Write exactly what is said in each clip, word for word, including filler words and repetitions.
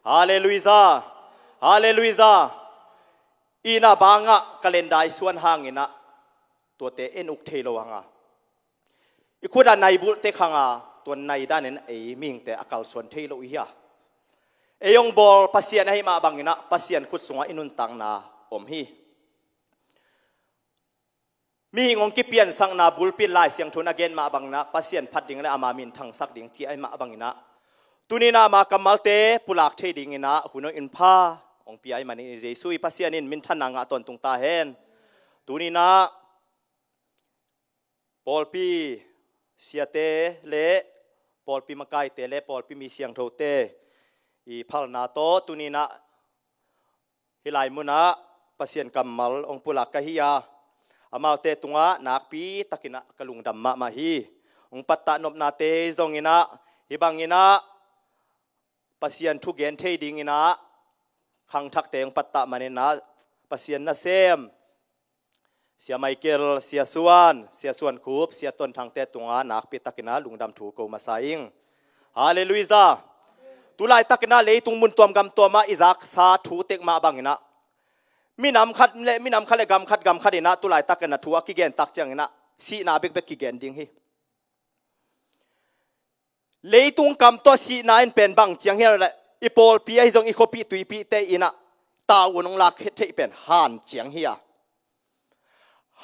Halleluijah. Halleluijah. Ina bangah calendar i suan hanginah tuate en uk thei lo hanga, i khut a nai bulhte khanga tua nai danin ei mihingte a kalsuan thei lo i hia? Ei hong bawl Pasian ahi mah banginah Pasian khut sungah i nuntakna om hi. Mihing hong kipiansakna bulpi in Lai Siangtho in a gen mah banginah Pasian phat ding le ama min thangsak ding ci ahi mah banginah tuninah ama kammalte pulak thei dinginah hun hong in pha hong pia ahi manin Jesu i Pasian in minthanna ngah tawntung ta hen. Tuninah pawlpi siate le pawlpi makaite le pawlpi mi siangthote i phalna tawh tuninah hih lai munah Pasian kammal hong pulak ka hi a, amaute tungah nakpi takinah ka lungdam mahmah hi. Hong pattah nopnate zonginah hih banginah Pasian thugen thei dinginah khangthakte hong pattah maninah Pasian nasem Sia Michael, Sia Suan, Sia Suan Khup, Sia Ton Thangte tungah nakpi takinah lungdam thu ko masa ing. Halleluijah. Tulai takinah leitung mun tuam gam tuamah i zaksa thu tek mah banginah minam khat le minam khat le gam khat gam khat inah tulai takinah thu a kigen tak cianginah sihna bekbek kigen ding hi. Leitung kam tawh sihna in pen bang ciang hiam le i pawlpi ahi zong i khuapih tuipihte inah tavuan hong lak theih pen han ciang hi a,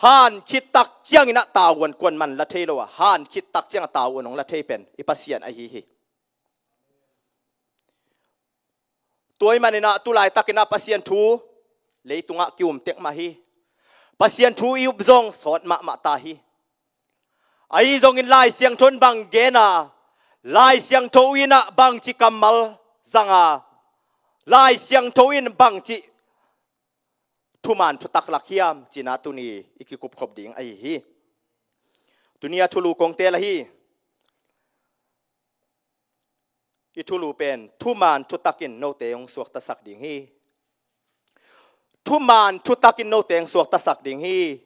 han khit tak cianginah tavuan kuan man la thei lo a, han khit tak ciangah tavuan hong la thei pen i Pasian ahi hi. Tua ahih maninah tulai takinah Pasian thu leitungah ki-um tek mah hi. Pasian thu i up zong sawt mahmah ta hi. Ahi zongin Lai Siangtho in bang gen a, Lai Siangtho inah bangci kammal zang a, Lai Siangtho in bangci thuman thutak lak hiam cinah tuni i kikupkhop ding ahi hi. Tuni a thulu kong teel ahi. I thulu pen thuman thutakin note hong suaktasak ding hi. Thuman thutakin note hong suaktasak ding hi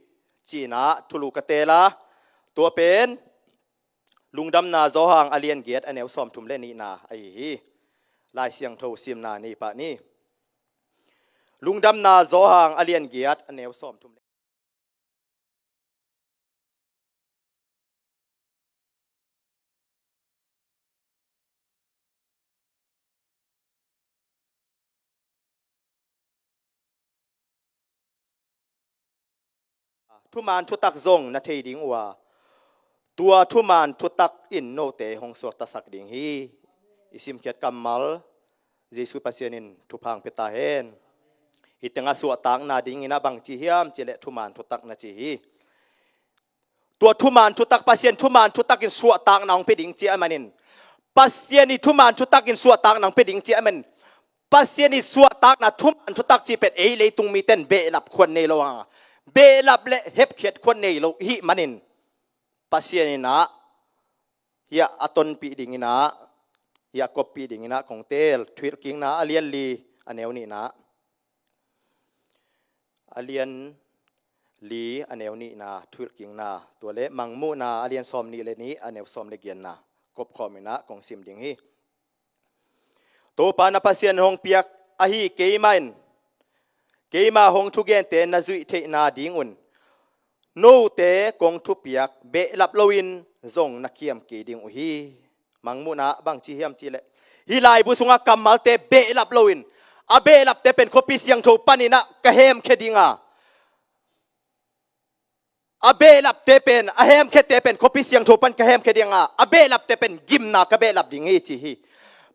cinah thulu ka teel a, tua pen Lungdamna Johan a lian giat a neu sawmthum le nihna ahi hi. Lai Siangtho simna nei pah ni. Lungdamna Johan a lian giat a neu sawmthum le thuman thutak zong na thei ding uh a, tua thuman thutak in note hong suaktasak ding hi. I simkhiat kammal Jesu Pasian in thupha hong pia ta hen. Hih tengah suahtakna dingin a bangci hiam cih leh thuman thutak na ci hi. Tua thuman thutak, Pasian thuman thutakin suahtakna hong pia ding ci ahih manin, Pasian i thuman thutakin suahtakna hong pia ding ci ahih manin, Pasian i suahtakna thuman thutak cih pen ei leitung mite in behlap khuan nei lo hang, behlap le hepkhiat khuan nei lo hih manin, Pasian in ah hiah a tonpih dingin ah, hiah koppih dingin ah kong teel. Thuhilhkikna a lian li a neu nihna, a lian li a neu nihna, thuhilhkikna, tua le Mangmuhna a lian sawm nih le nih a neu sawm le giatna kopkhawm in ah kong sim ding hi. Topa na Pasian hong piak ahi keimah in, keima hong thugente na zuih theihna dingun note kong thupiak behlap loin zong na kiam kei ding uh hi. Mangmuhna bangci hiam cih leh, hih laibu sungah kammalte behlap loin, a behlapte pen khuapi siangtho panin ah ka hemkhia ding a, a behlapte pen, a hemkhiate pen khuapi siangtho pan ka hemkhia ding a, a behlapte pen gimna ka behlap ding hi ci hi.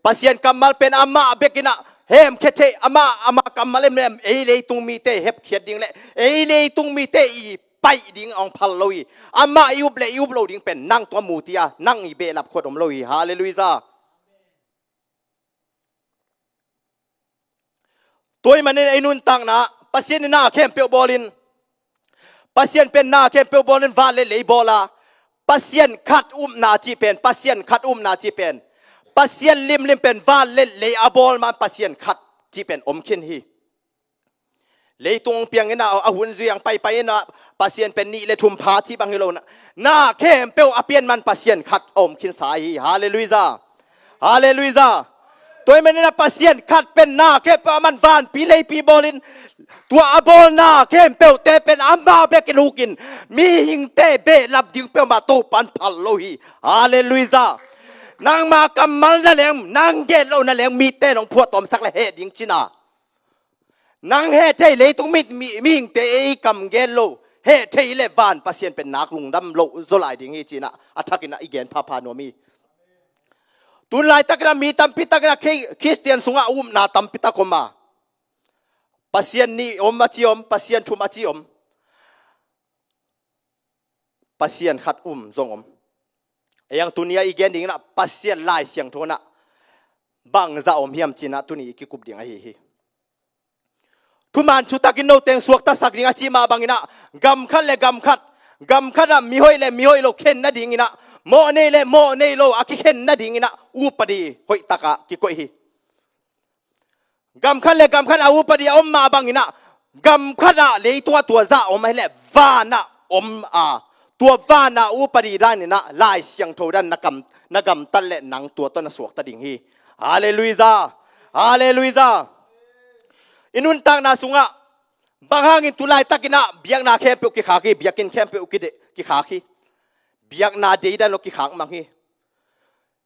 Pasian kammal pen amah bekin ah hemkhia thei, amah, amah kammal em em ei leitung mite hepkhiat ding le ei leitung mite i paih ding hong phal lo hi. Amah i up le i up lo ding pen nang tua mu ti a, nang i behlap khuat om lo hi. Halleluijah. Tua ahih manin ei nuntakna, Pasian in na khempeuh bawlin, Pasian pen na khempeuh bawlin van le lei bawl a, Pasian khat upna cih pen, Pasian khat upna cih pen, Pasian limlim pen van le lei a bawl man Pasian khat cih pen om khin hi. Leitung hong piangin ah a hun zui ang paipai in ah Pasian pen nih le thum pha cih bang hi lo in ah, na khempeuh a pian man Pasian khat a om khinsa hi. Halleluijah. Halleluijah. Tua ahih manin ah Pasian khat pen na khempeuh a man vanpi leipi bawlin, tua a bawlna khempeuhte pen amah bekin hukin, mihingte behlap ding peuhmah Topan phal lo hi. Halleluiah. Nangma kammal na leng, nang gen lohna leng mite nong phuahtawmsak le heh ding cihna. Nang heh thei, leitung mi, mi, mihingte ei kam gen lo heh thei le van Pasian pen nak lungdam lo zaw lai ding hi cihna a thakin ah i gen phapha nuam hi. Tun laitakin ah mi tampi takin ah Khri-, Khristian sungah upna tampi tak om a, Pasian nih om a ci om, Pasian thum a ci om, Pasian khat um zong om. Ei ang tuni a i gen dingin ah Pasian Lai Siangtho in ah bangzah om hiam cihna tuni i kikup ding ahi hi. Thuman thutakin noteng suaktasak ding a cih mah bangin ah gam khat le gam khat, gam khat ah mihoih le mihoih lo khen nadingin ah, mawh nei le mawh nei lo a kikhen nadingin ah upadi hoihtak ah kikoih hi. Gam khat le gam khat a upadi a om mah bangin ah gam khat ah leitungah tua zah om ahih leh vanah om a, tua vanah upadi danin ah Lai Siangtho dan na kam, na gamtat le nang tua tawh na suakta ding hi. Halleluiah. Halleluiah. I nuntakna sungah bang hangin tu laitakin ah biakna khempeuh kikhak hi, biakinn khempeuh kide-, kikhak hi. Biakna deidan lo kikhak mang hi.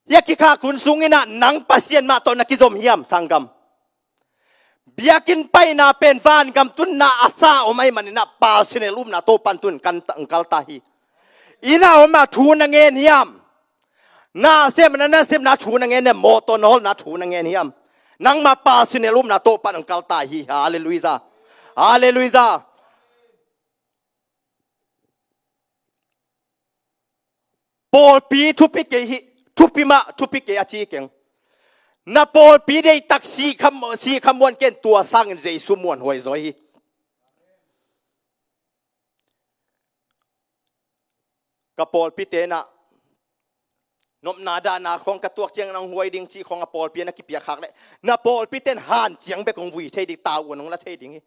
Hia kikhak hun sungin ah nang Pasian mah tawh na kizom hiam sanggam? Biakinn paina pen vangam tunna a sa om ahih manin ah personal upna Topan tun kan ta-, kal ta hi. Inn ah om a thu na ngen hiam? Nasem, na nasemna thu na ngen hiam? Mawtaw na hawlna thu na ngen hiam? Nangma personal upna Topan kal ta hi. Halleluiah. Halleluiah. Pawlpi thupi kei hi, thupi mah thupi kei a ci keng. Na pawlpi deitak sih kha, sih kha muan ken, tua sangin Jesu muanhuai zaw hi. Ka pawlpite in ah nopna dahna khawng ka tuak ciangin hong huai ding cih khawng a pawlpi a na kipiak khak leh, na pawlpite in hanciam bek hong vui thei ding, tau un hong la thei ding hi.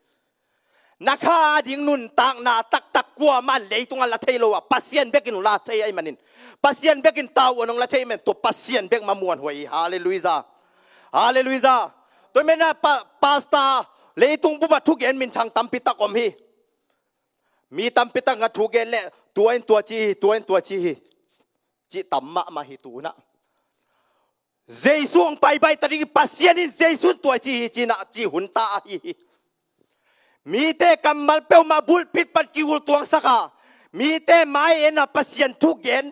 Na kha ding nuntakna taktak kuamah in leitungah la thei lo a, Pasian bekin hong la thei ahih manin, Pasian bekin tau un hong la thei ahih manin, tua Pasian bek mah muanhuai hi. Halleluiah. Halleluiah. Tua ahih manin ah pa-, pastor, leitung bup ah thugen minthang tampi tak om hi. Mi tampi tak in ah thugen leh tua in tua ci hi, tua in tua ci hi, cih tam mahmah hi tu in ah. Jesu hong pai baih ta ding hi, Pasian in Jesu in tua ci hi cih in ah ci hun ta ahi hi. Mite kammal peuhmah pulpit pan kihultuangsak a, mite mai-en a Pasian thugen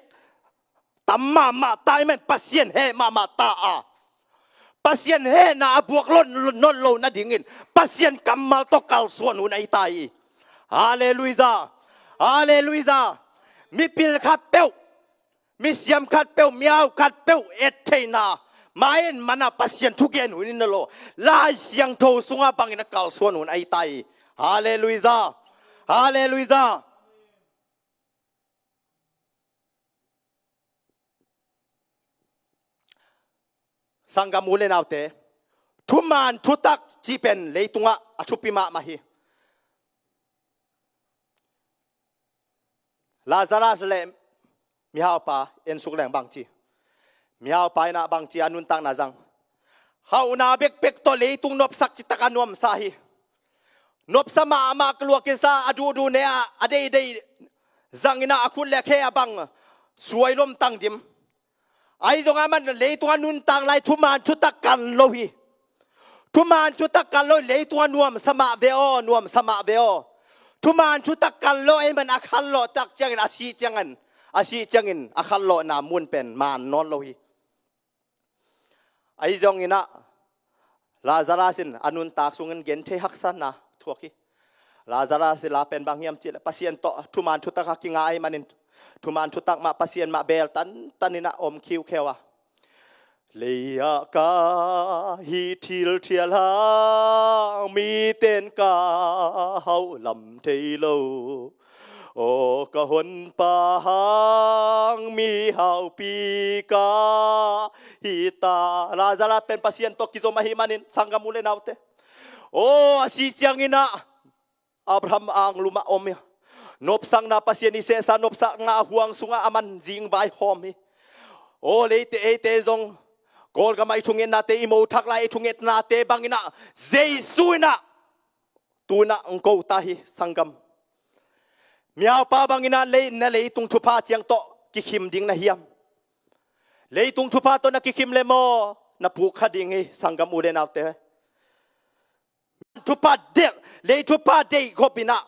tam mahmah ta ahih manin Pasian heh mahmah ta a, Pasian hehna a buak lo, nawn lo nadingin Pasian kammal tawh kalsuan hun ahi ta hi. Halleluiah. Halleluiah. Mipil khat peuh, misiam khat peuh, mihau khat peuh et theihna, mai-en man a Pasian thugen hun in a lo, Lai Siangtho sungah bangin a kalsuan hun ahi ta hi. Halleluiah. Halleluiah. Sanggam u le naute, thuman thutak cih pen leitungah a thupi mahmah hi. Lazarus le mihaupa ensuk leng bangci, mihaupa in ah bangci a nuntakna zang. Hauhna bekbek tawh leitung nopsak citak a nuamsa hi. Nopsa mahmah, ka luakinsa, a duhduh ne a, a deidei zangin ah a khut le khe a bang suai lomtang dim. Ahi zongin aman leitung a nuntak lai thuman thutak kan lo hi. Thuman thutak kan lo, leitung a nuamsa mah ve aw, nuamsa mah ve aw. Thuman thutak kan lo ahih man a khanlawh tak ciangin a sih ciangin, a sih ciangin a khanlawhna mun pen man nawn lo hi. Ahi zongin ah Lazarus in a nuntak sungin genthei haksatna thuak hi. Lazarus i la pen bang hiam cih leh Pasian tawh thuman thutak a kinga ahih manin thuman thutak mah, Pasian mah beel tantan in ah om khiukheu a, lei-ah ka hih thilthial hang miten ka hauh lam thei lo. Aw ka honpa hang mihaupi ka hi ta. Lazarus pen Pasian tawh kizom ahih manin, sanggam u le naute, aw a sih ciangin ah Abraham anglum ah om hi. Nopsakna, Pasian i sehsa nopsakna a huang sungah aman zing vaihawm hi. Aw leite eite zong Kawlgam ah i thungetnate, i mothak lai i thungetnate bangin ah Jesu in ah tu-in ah hong ko ta hi, sanggam. Mihaupa bangin ah lei, na leitung thupha ciang tawh kikhim ding na hiam? Leitung thupha tawh na kikhim le maw, na puk kha ding hi, sanggam u le naute. Thupha deih, lei thupha deih khop in ah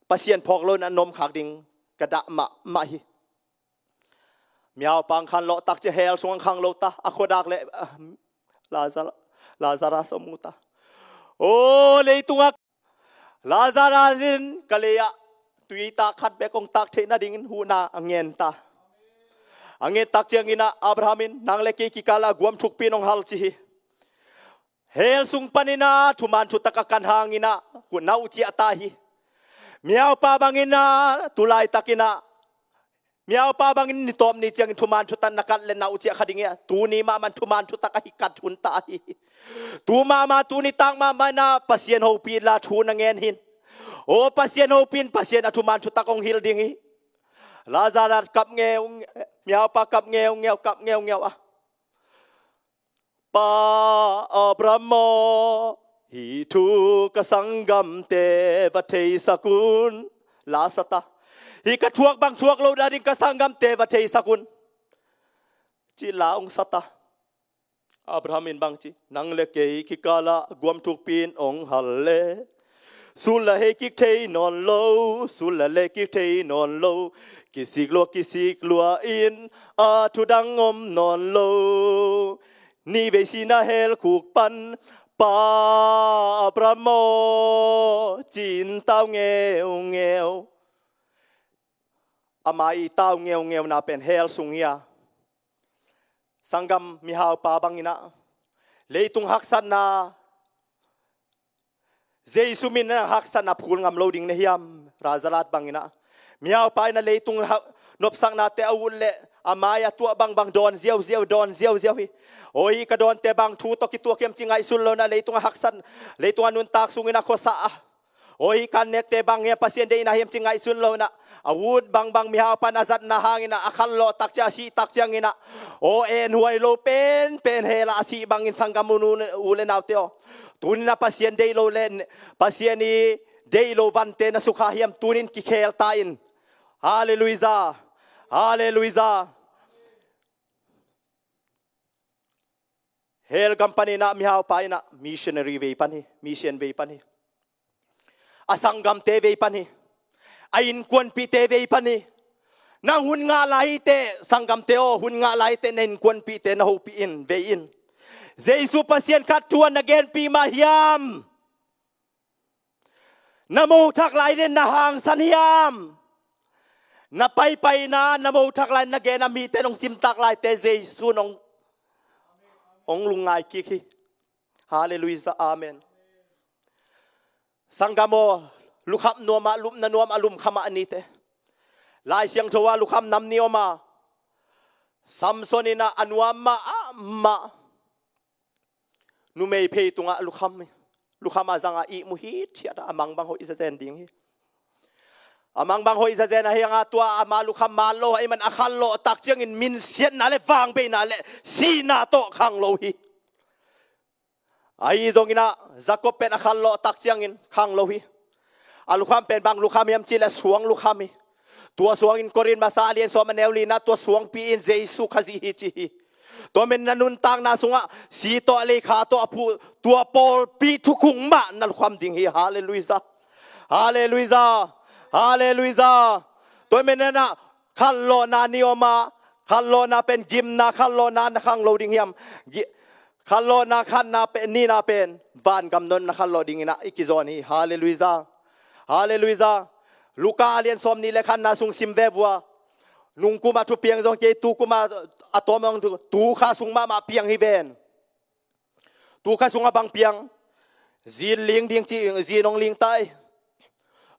Pasian phawk lo in ah na om khak ding ka dah mahmah hi. Mihaupa hong khanlawh tak ciang hell sung ah hong khang lo ta, a khuadak le, ah, Lazar-, Lazarus om ta. O, leitungah Lazarus in ka lei ah tui tak khat bek hong tak theih nadingin huhna a ngen ta. A nget tak ciangin ah Abraham in, nang le kei kikal ah guam thukpi in hong hal, ci hi. Hell sung panin ah thuman thutak a kan hangin ah na uh ciah ta hi. Mihaupa bangin ah tu laitakin ah, mihaupa bangin ni tawp ni ciangin thuman thutak na kan le na uh ciah kha ding hi a, tuni mahmah in thuman thutak ahi kat hun ta hi. Tu mahmah, tuni tak mahmah in ah Pasian hopih inla thu na ngen hi. O, Pasian hopih in, Pasian a thuman thutak hong hilh ding hi. Lazarus kap ngeungeu, mihaupa kap ngeungeu, kap ngeungeu a, Pa Abraham aw, hih thu ka sanggamte va theisak un, la sa ta. Hih ka thuak bang thuak loh nading ka sanggamte va theisak un, ci-in la hong sa ta. Abraham in bang ci, nang le kei kikal ah guam thukpi in hong hal le, sulh la hei kik thei nawn lo, sulh la lei kik thei nawn lo, kisik lua, kisik lua in a thu dang om nawn lo. Ni vei sihna hell khuk pan, Pa Abraham aw, ci-in tau ngeungeu. Ama i tau ngeunngeuna pen hell sung hi a. Sanggam, mihaupa bangin ah leitung haksatna, Jesu min in ah haksatna phul ngam lo ding na hiam? Lazarus bangin ah mihaupa in ah leitung ha-, nopsaknate a ut leh a mai a tuah bangbang dawn ziauziau, dawn ziauziau hi. Aw, hih ka dawnte bang thu tawh kituak hiam ci ngaihsun lo in ah leitung a haksat, leitung a nuntak sungin a khuasa a, aw, hih ka nekte bang hiam, Pasian deihna hiam ci ngaihsun lo in ah, a ut bangbang mihaupa in a zatna hangin ah a khanlawh tak ciang, a sih tak ciangin ah, aw, enhuai lo penpen hell ah a sih bangin, sanggam u le naute aw, tuni-in ah Pasian deih lo le, Pasian i deih lo vante na sukha hiam? Tuni-in kikhel ta in. Halleluijah. Halleluijah. Hell gam panin ah mihaupa in ah missionary vei pan hi, mission vei pan hi. A sanggamte vei pan hi. A innkuanpihte vei pan hi. Nang hun ngah lai hi teh, sanggamte aw, hun ngah lai hi teh na innkuanpihte na hopih in, vei in. Jesu Pasian khat thu a na genpih mah hiam? Na mothak lai den na hangsan hiam? Na paipaina, na mothak lai na gen a mite in hong simtak laite Jesu in hong, hong lungngai kik hi. Halleluijah, amen. Sanggam aw, lukham nuam ah, lupna nuam ah, lum kha mah nite. Lai Siangtho ah lukham nam nih om a, Samson in ah a nuam mahmah numei phei tungah lukham hi. Lukham a zang a ihmu hithiat a, a mang bang hoih zazen ding hi. A mang bang hoih zazen ahih hang a, tua ama lukham man lo ahih man a khanlawh tak ciangin minsiatna le vangbeina le sihna tawh khanglo hi. Ahi zongin ah Jakob pen a khanlawh tak ciangin khanglo hi. A lukham pen bang lukham hiam cih leh suang lukham hi. Tua suang in Korin Masa a lian sawm a neu li-na, tua suangpi in Jesu Khazih hi ci hi. Tua manin na nuntakna sungah si tawh, leikha tawh a phuh, tua pawlpi thukhung mah na lukham ding hi. Halleluijah. Halleluijah. Halleluijah. Tua manin ah khanlawhna nih om a, khanlawhna pen gimna, khanlawhna na khanglo ding hiam? Gi-, khanlawhna khatna pen, nihna pen vangam nawn na khanlawh dingin ah i kizawn hi. Halleluijah. Halleluijah. Luka a lian sawmnih le khatna sung sim ve vua. Nungkum a thupiang zong kei, tukum a, a tawm zong tu, tukha sung mahmah piang hi ven. Tukha sungah bang piang? Zin ling ding ci, zin hong ling tai.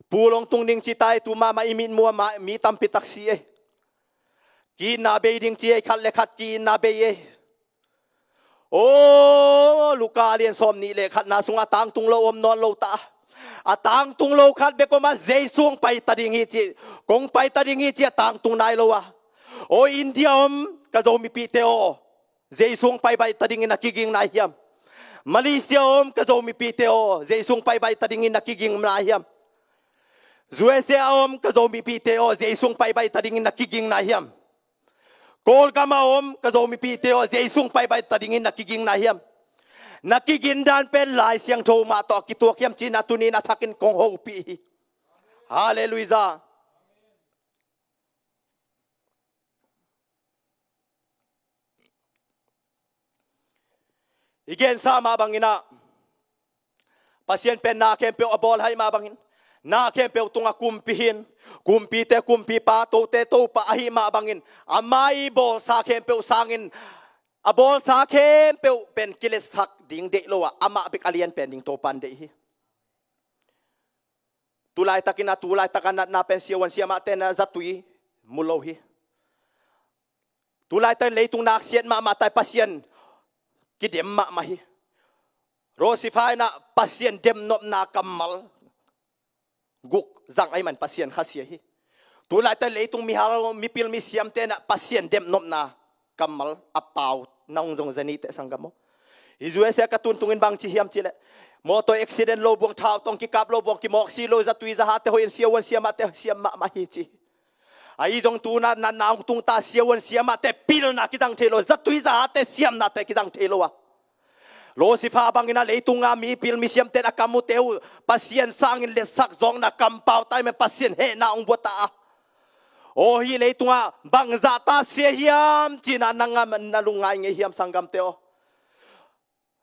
Pul hong tung ding ci tai, tu mahmah i mitmuh ah mah, mi tampi tak si ei. Ki-itna bei ding ci ei, khat le khat ki-itna bei ei. Aw, Luka a lian sawmnih le khatna sungah a tangtung lo om nawn lo ta. A tangtung lo khat bek om a, Jesu hong pai ta ding hi ci, kong pai ta ding hi ci a tangtung nai lo a. Aw, India om ka Zomipihte aw, Jesu hong pai baih ta dingin na kiging nai hiam? Malaysia a om ka Zomipite aw, Jesu hong pai baih ta dingin na kiging nai hiam? U S A a om ka Zomipite aw, Jesu hong pai baih ta dingin na kiging nai hiam? Kawlgam a om ka Zomipite aw, Jesu hong pai baih ta dingin na kiging nai hiam? Na kigin dan pen Lai Siangtho mah tawh a kituak hiam cih na tuni-in a thakin kong hopih hi. Halleluiah. I gensa mah bangin ah, Pasian pen na khempeuh a bawl ahih mah bangin, na khempeuh tungah kumpi hi-in, kumpite kumpipa, tote topa ahih mah bangin, amah i bawlsa khempeuh sangin, a bawlsa khempeuh pen kiletsak ding deih lo a, amah bek a lian pen ding Topa'n deih hi. Tulaitakin a, tulaitak a natna pen siavuan siamahte na zatui mu lo hi. Tulaitak leitung naksiat mahmah ta hi, Pasian kidem mahmah hi. Rosifa in ah Pasian demnopna kammal guk zang ahih man Pasian khasia hi. Tulaitak leitung mihal, mipil misiamte in ah Pasian demnopna kammal a pau na hong zong za ni teh, sanggam aw. Hih U S A ka tun tungin bangci hiam cih leh, mawtaw accident lo, buang thau tawh kikap lo, buang kimawksi lo, zatui zahate hoih in, siavuan siamahte siam mahmah hi ci. Ahi zong tu-in ah natna hong tung ta, siavuan siamahte pilna kizang thei lo, zatui zahate siamnate kizang thei lo a, Rosifa bangin ah leitung a mipil misiamte in a kam uhte uh Pasian sangin letsak zawkna kampau ta ahih man Pasian hehna hong bua ta a. Aw, hih leitung ah bangzah ta sia hiam ci-in ah nang a na lungngai ngei hiam, sanggamte aw?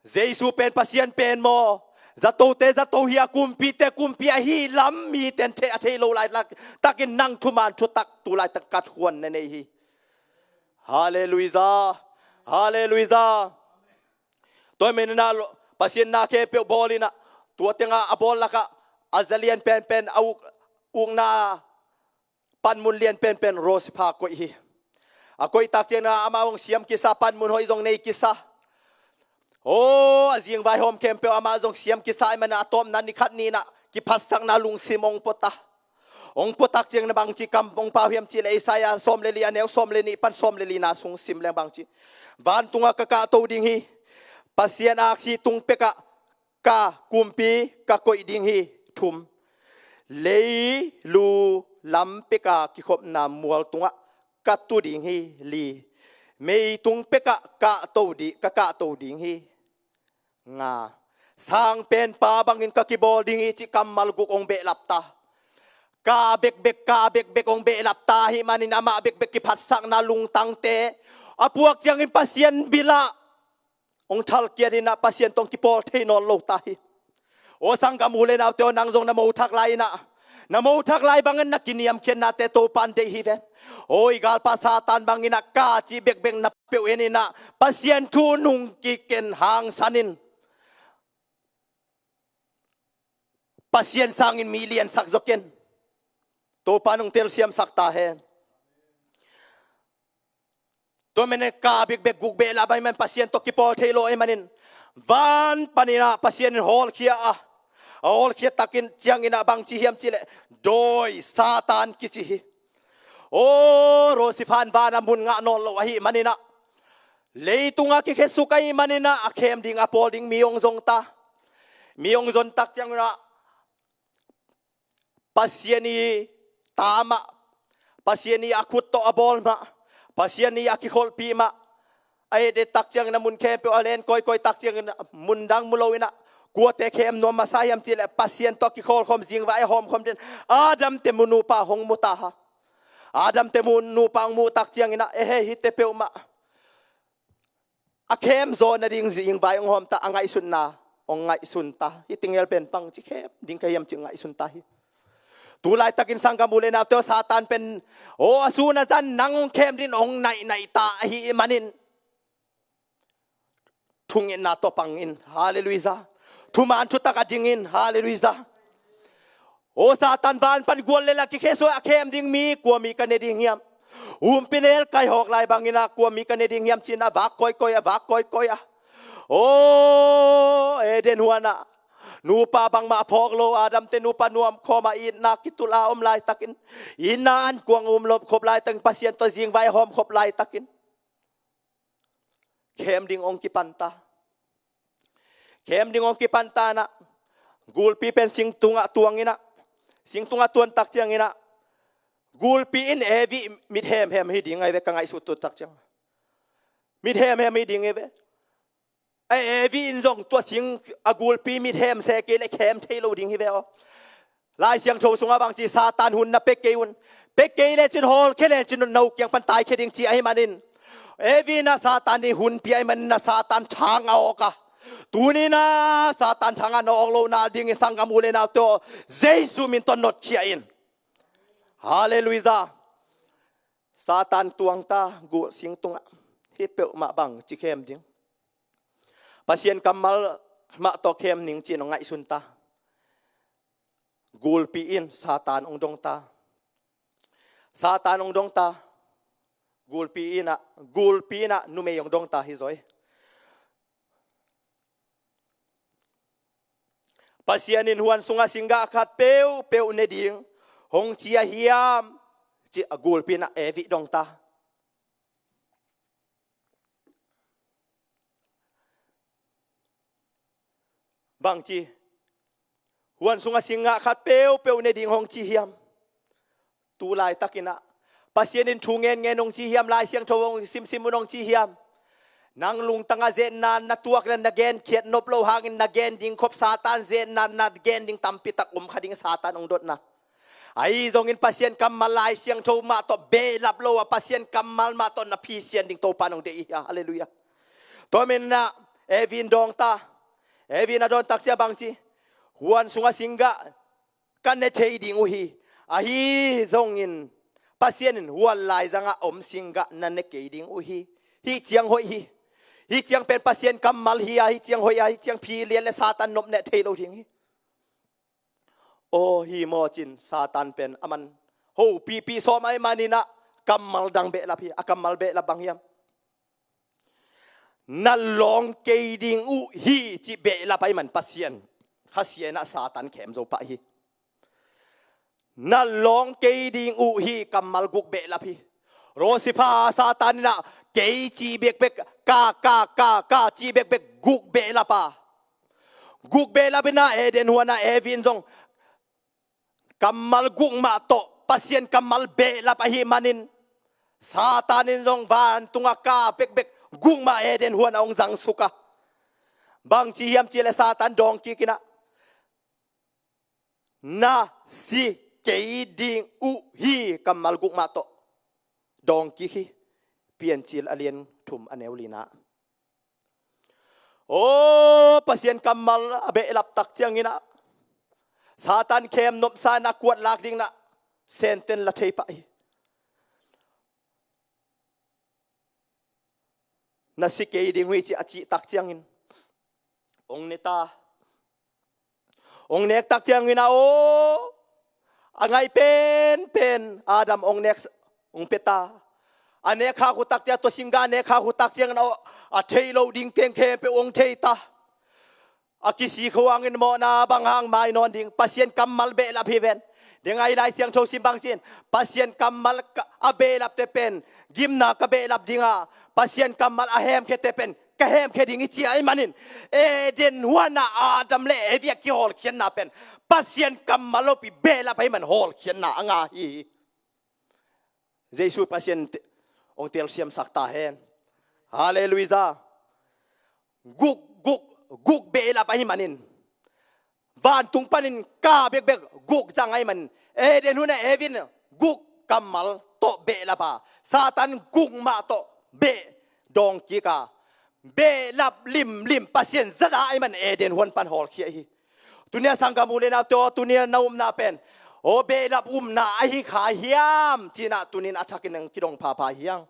Jesu pen Pasian pen maw, zatote zato hi a, kumpite kumpi ahih lam mite in thei a thei lo laitakin nang thuman thutak tulaitak kathuan na nei hi. Halleluiah. Halleluiah. Tua ahih manin ah Pasian na khempeuh bawl in ah, tua teng a bawl lakah a za lian penpen a uk, ukna panmun lian penpen Rosifa koih hi. A koih tak ciangin ah amah hong siam kisa, panmun hoih zong nei kisa. Aw, a zingvaihawm khempeuh amah zong siam kisa ahih man a, a tawpna ni khat ni-in ah kiphatsakna lungsim hong pua ta. Hong pua tak ciangin ah bangci kam hong pau hiam cih leh, Isaiah sawm le li, a neu sawm le nih pan sawm le lina sung sim leng bangci, vantung ah ka kahto ding hi. Pasian aksi tung pekah ka kumpi ka koih ding hi. Thum, leilu lam peka kikhopna mual tungah ka tu ding hi. Li, meitung pekah kahto di, ka kahto ding hi. Nga, sangpenpa bangin ka kibawl ding hi cih kammal guk hong behlap ta. Ka bekbek, ka bekbek hong behlap ta ahih manin amah bekbek kiphatsakna lungtangte a puak ciangin Pasian bil ah hong thalkiat in ah Pasian tawh hong kipawl thei nawn lo ta hi. Aw, sanggam u le naute aw, nang zong na mothak lai in ah, na mothak lai bangin na kiniamkhiatnate Topa'n deih hi ve. Aw, i galpa Satan bangin ah ka cih bekbek na peuh en in ah, Pasian thu nung kik in, hangsan in, Pasian sangin mi liansak zaw ken. Topa nong telsiamsak ta hen. Tua manin ka bekbek guk behlap ahih man Pasian tawh kipawl thei lo ahih manin, van panin ah Pasian in hawlkhia a, a hawlkhia takin ciangin ah bangci hiam cih leh, dawi Satan kici hi. Aw, Rosifa in van ah mun ngah nawn lo ahih manin ah, leitung ah kikhesuk ahih manin ah, a khem ding a pawl ding mi hong zong ta. Mi hong zon tak ciangin ah, Pasian i ta mah, Pasian i a khut tawh a bawl mah, Pasian i a kikholhpih mah, a et et tak ciangin ah mun khempeuh a len kawikawi tak ciangin ah, mun dang mu lo in ah, kuate khem nuam masa hiam cih leh, Pasian tawh a kikhawlkhawm, zingvai a hawmkhawm den Adam te mu nupa hong mu ta a. Adam te mu nupa hong muh tak ciangin ah, ehe, hihte peuhmah a khem zaw nading zingvai hong hawm ta, a ngaihsutna hong ngaihsun ta. Hih tengel pen bangci khem ding ka hiam cih ngaihsun ta hi. Tulaitakin sanggam u le naute aw, Satan pen, aw, a sun a zan nang hong khem dingin hong naihnaih ta ahih manin, thungetna tawh pang in. Halleluiah. Thuman thutak a ding in. Halleluiah. Aw, Satan van pan gual le la kikhesuk a, khem ding mi, kua mi ka ne ding hiam? Humpinel kaihawk lai bangin ah, kua mi ka ne ding hiam ci-in ah vak kawikawi a, vak kawikawi a. Aw, Eden huan ah nupa bangmah phawk lo, Adam te nupa nuamkhawm a, itna kitul a om laitakin, itna ankuang um lo khop laitakin, Pasian tawh zingvai hawm khop laitakin, khem ding hong kipan ta. Khem ding hong kipan ta in ah, gulpi pen sing tungah tuang in ah, sing tungah tuan tak ciangin ah, gulpi in Evi mit hemhem hi ding ahi ve, ka ngaihsut tu tak ciang. Mit hemhem hi ding ahi ve. A Evi in zong tua sing a gulpi mit hem se kei leh khem thei lo ding hi ve aw. Lai Siangtho sungah bang ci, Satan hun na pia kei un. Pia kei lecin, hawlkhia lecin, no kiang pan taikhia ding ci ahih manin, Evi in ah Satan in hun pia ahih manin ah Satan thang a awk a. Tuni in ah Satan thang a na awk lohna dingin sanggam u le naute aw, Jesu min tawh notkhia in. Halleluiah. Satan tuang ta, gul sing tungah. Hih peuhmah bang ci khem ding. Pasian kammal mah tawh khem ning ci-in hong ngaihsun ta. Gulpi in Satan hong dong ta. Satan hong dong ta. Gulpi in ah, gulpi in ah numei hong dong ta hi zaw hi. Pasian in huan sungah singgah khat peuhpeuh ne ding hong ci a hiam, ci a gulpi in ah Evi dong ta. Bang ci, huan sungah singgah khat peuhpeuh ne ding hong ci hiam? Tu laitakin ah Pasian in thu ngenngen hong ci hiam? Lai Siangtho hong simsim un hong ci hiam? Nang lungtangah ze-etna na tuak na, na genkhiat nop loh hangin na gen ding khop Satan ze-etna na gen ding tampi tak om kha ding, Satan hong dotna. Ahi zongin Pasian kammal, Lai Siangtho mah tawh behlap lo a, Pasian kammal mah tawh na phisian ding Topa in hong deih hi a. Halleluiah. Tua manin ah Evi in dawng ta. Evi in a dawn tak ciang bang ci, huan sungah singgah ka ne thei ding uh hi. Ahi zongin Pasian in huan laizangah om singgah na ne kei ding uh hi. Hih ciang hoih hi. Hih ciang pen Pasian kammal hi a, hih ciang hoih a, hih ciang phi lian le Satan nopneh thei lo ding hi. Aw, hi maw cin, Satan pen aman hopihpih sawm ahih manin ah kammal dang behlap hi. A kammal behlap bang hiam? Na lawng kei ding uh hi cih behlap ahih man Pasian, Kha Siangtho in ah Satan khem zo pah hi. Na lawng kei ding uh hi, kammal guk behlap hi. Lucifer, Satan in ah kei cih bekbek, ka, ka, ka, ka cih bekbek guk behlap a. Guk behlap in ah Eden huan ah Evi in zong kammal guk mah tawh, Pasian kammal behlap ahih manin, Satan in zong vantungah ka bekbek guk mah Eden huan ah hong zangsuk a. Bang ci hiam cih leh Satan dawng kik in ah, na si kei ding uh hi, kammal guk mah tawh dawng kik hi. Piancil a lian thum a neu lina. Aw, Pasian kammal a behlap tak ciangin ah Satan khem nopsa in ah kuat lak ding in ah senten la thei pah hi. Na si kei ding uh hi ci a cih tak ciangin hong ne ta. Hong nek tak ciangin ah, aw, a ngai penpen Adam hong nek, hong pia ta. A nek khak uh tak ciang, tua singgah a nek khak uh tak ciangin ah, aw, a theih loh ding teng khempeuh hong thei ta. A kisik khawng in mawhna bang hang mai nawn ding, Pasian kammal behlap hi ven. Ding ahi, Lai Siangtho sim bang cin, Pasian kammal ka, a behlapte pen gimna ka behlap ding a, Pasian kammal a hemkhiate pen ka hemkhia ding hi ci ahih manin, Eden huan ah Adam le Evi a kihawlkhiatna pen Pasian kammal lopi behlap ahih man hawlkhiatna a ngah hi. Jesu Pasian te-, hong telsiamsak ta hen. Halleluiah. Guk, guk, guk behlap ahih manin, vantung panin ka bekbek guk zang ahih manin, Eden huan ah Evi in guk kammal tawh behlap a, Satan guk mah tawh beh dawng kik a, behlap limlim, Pasian zat ahih man Eden huan pan hawlkhia hi. Tuni a sanggam u le naute aw, tuni a na upna pen, aw, behlap upna ahi kha hiam ci-in ah tuni in a thakin hong kidong phapha hi hang.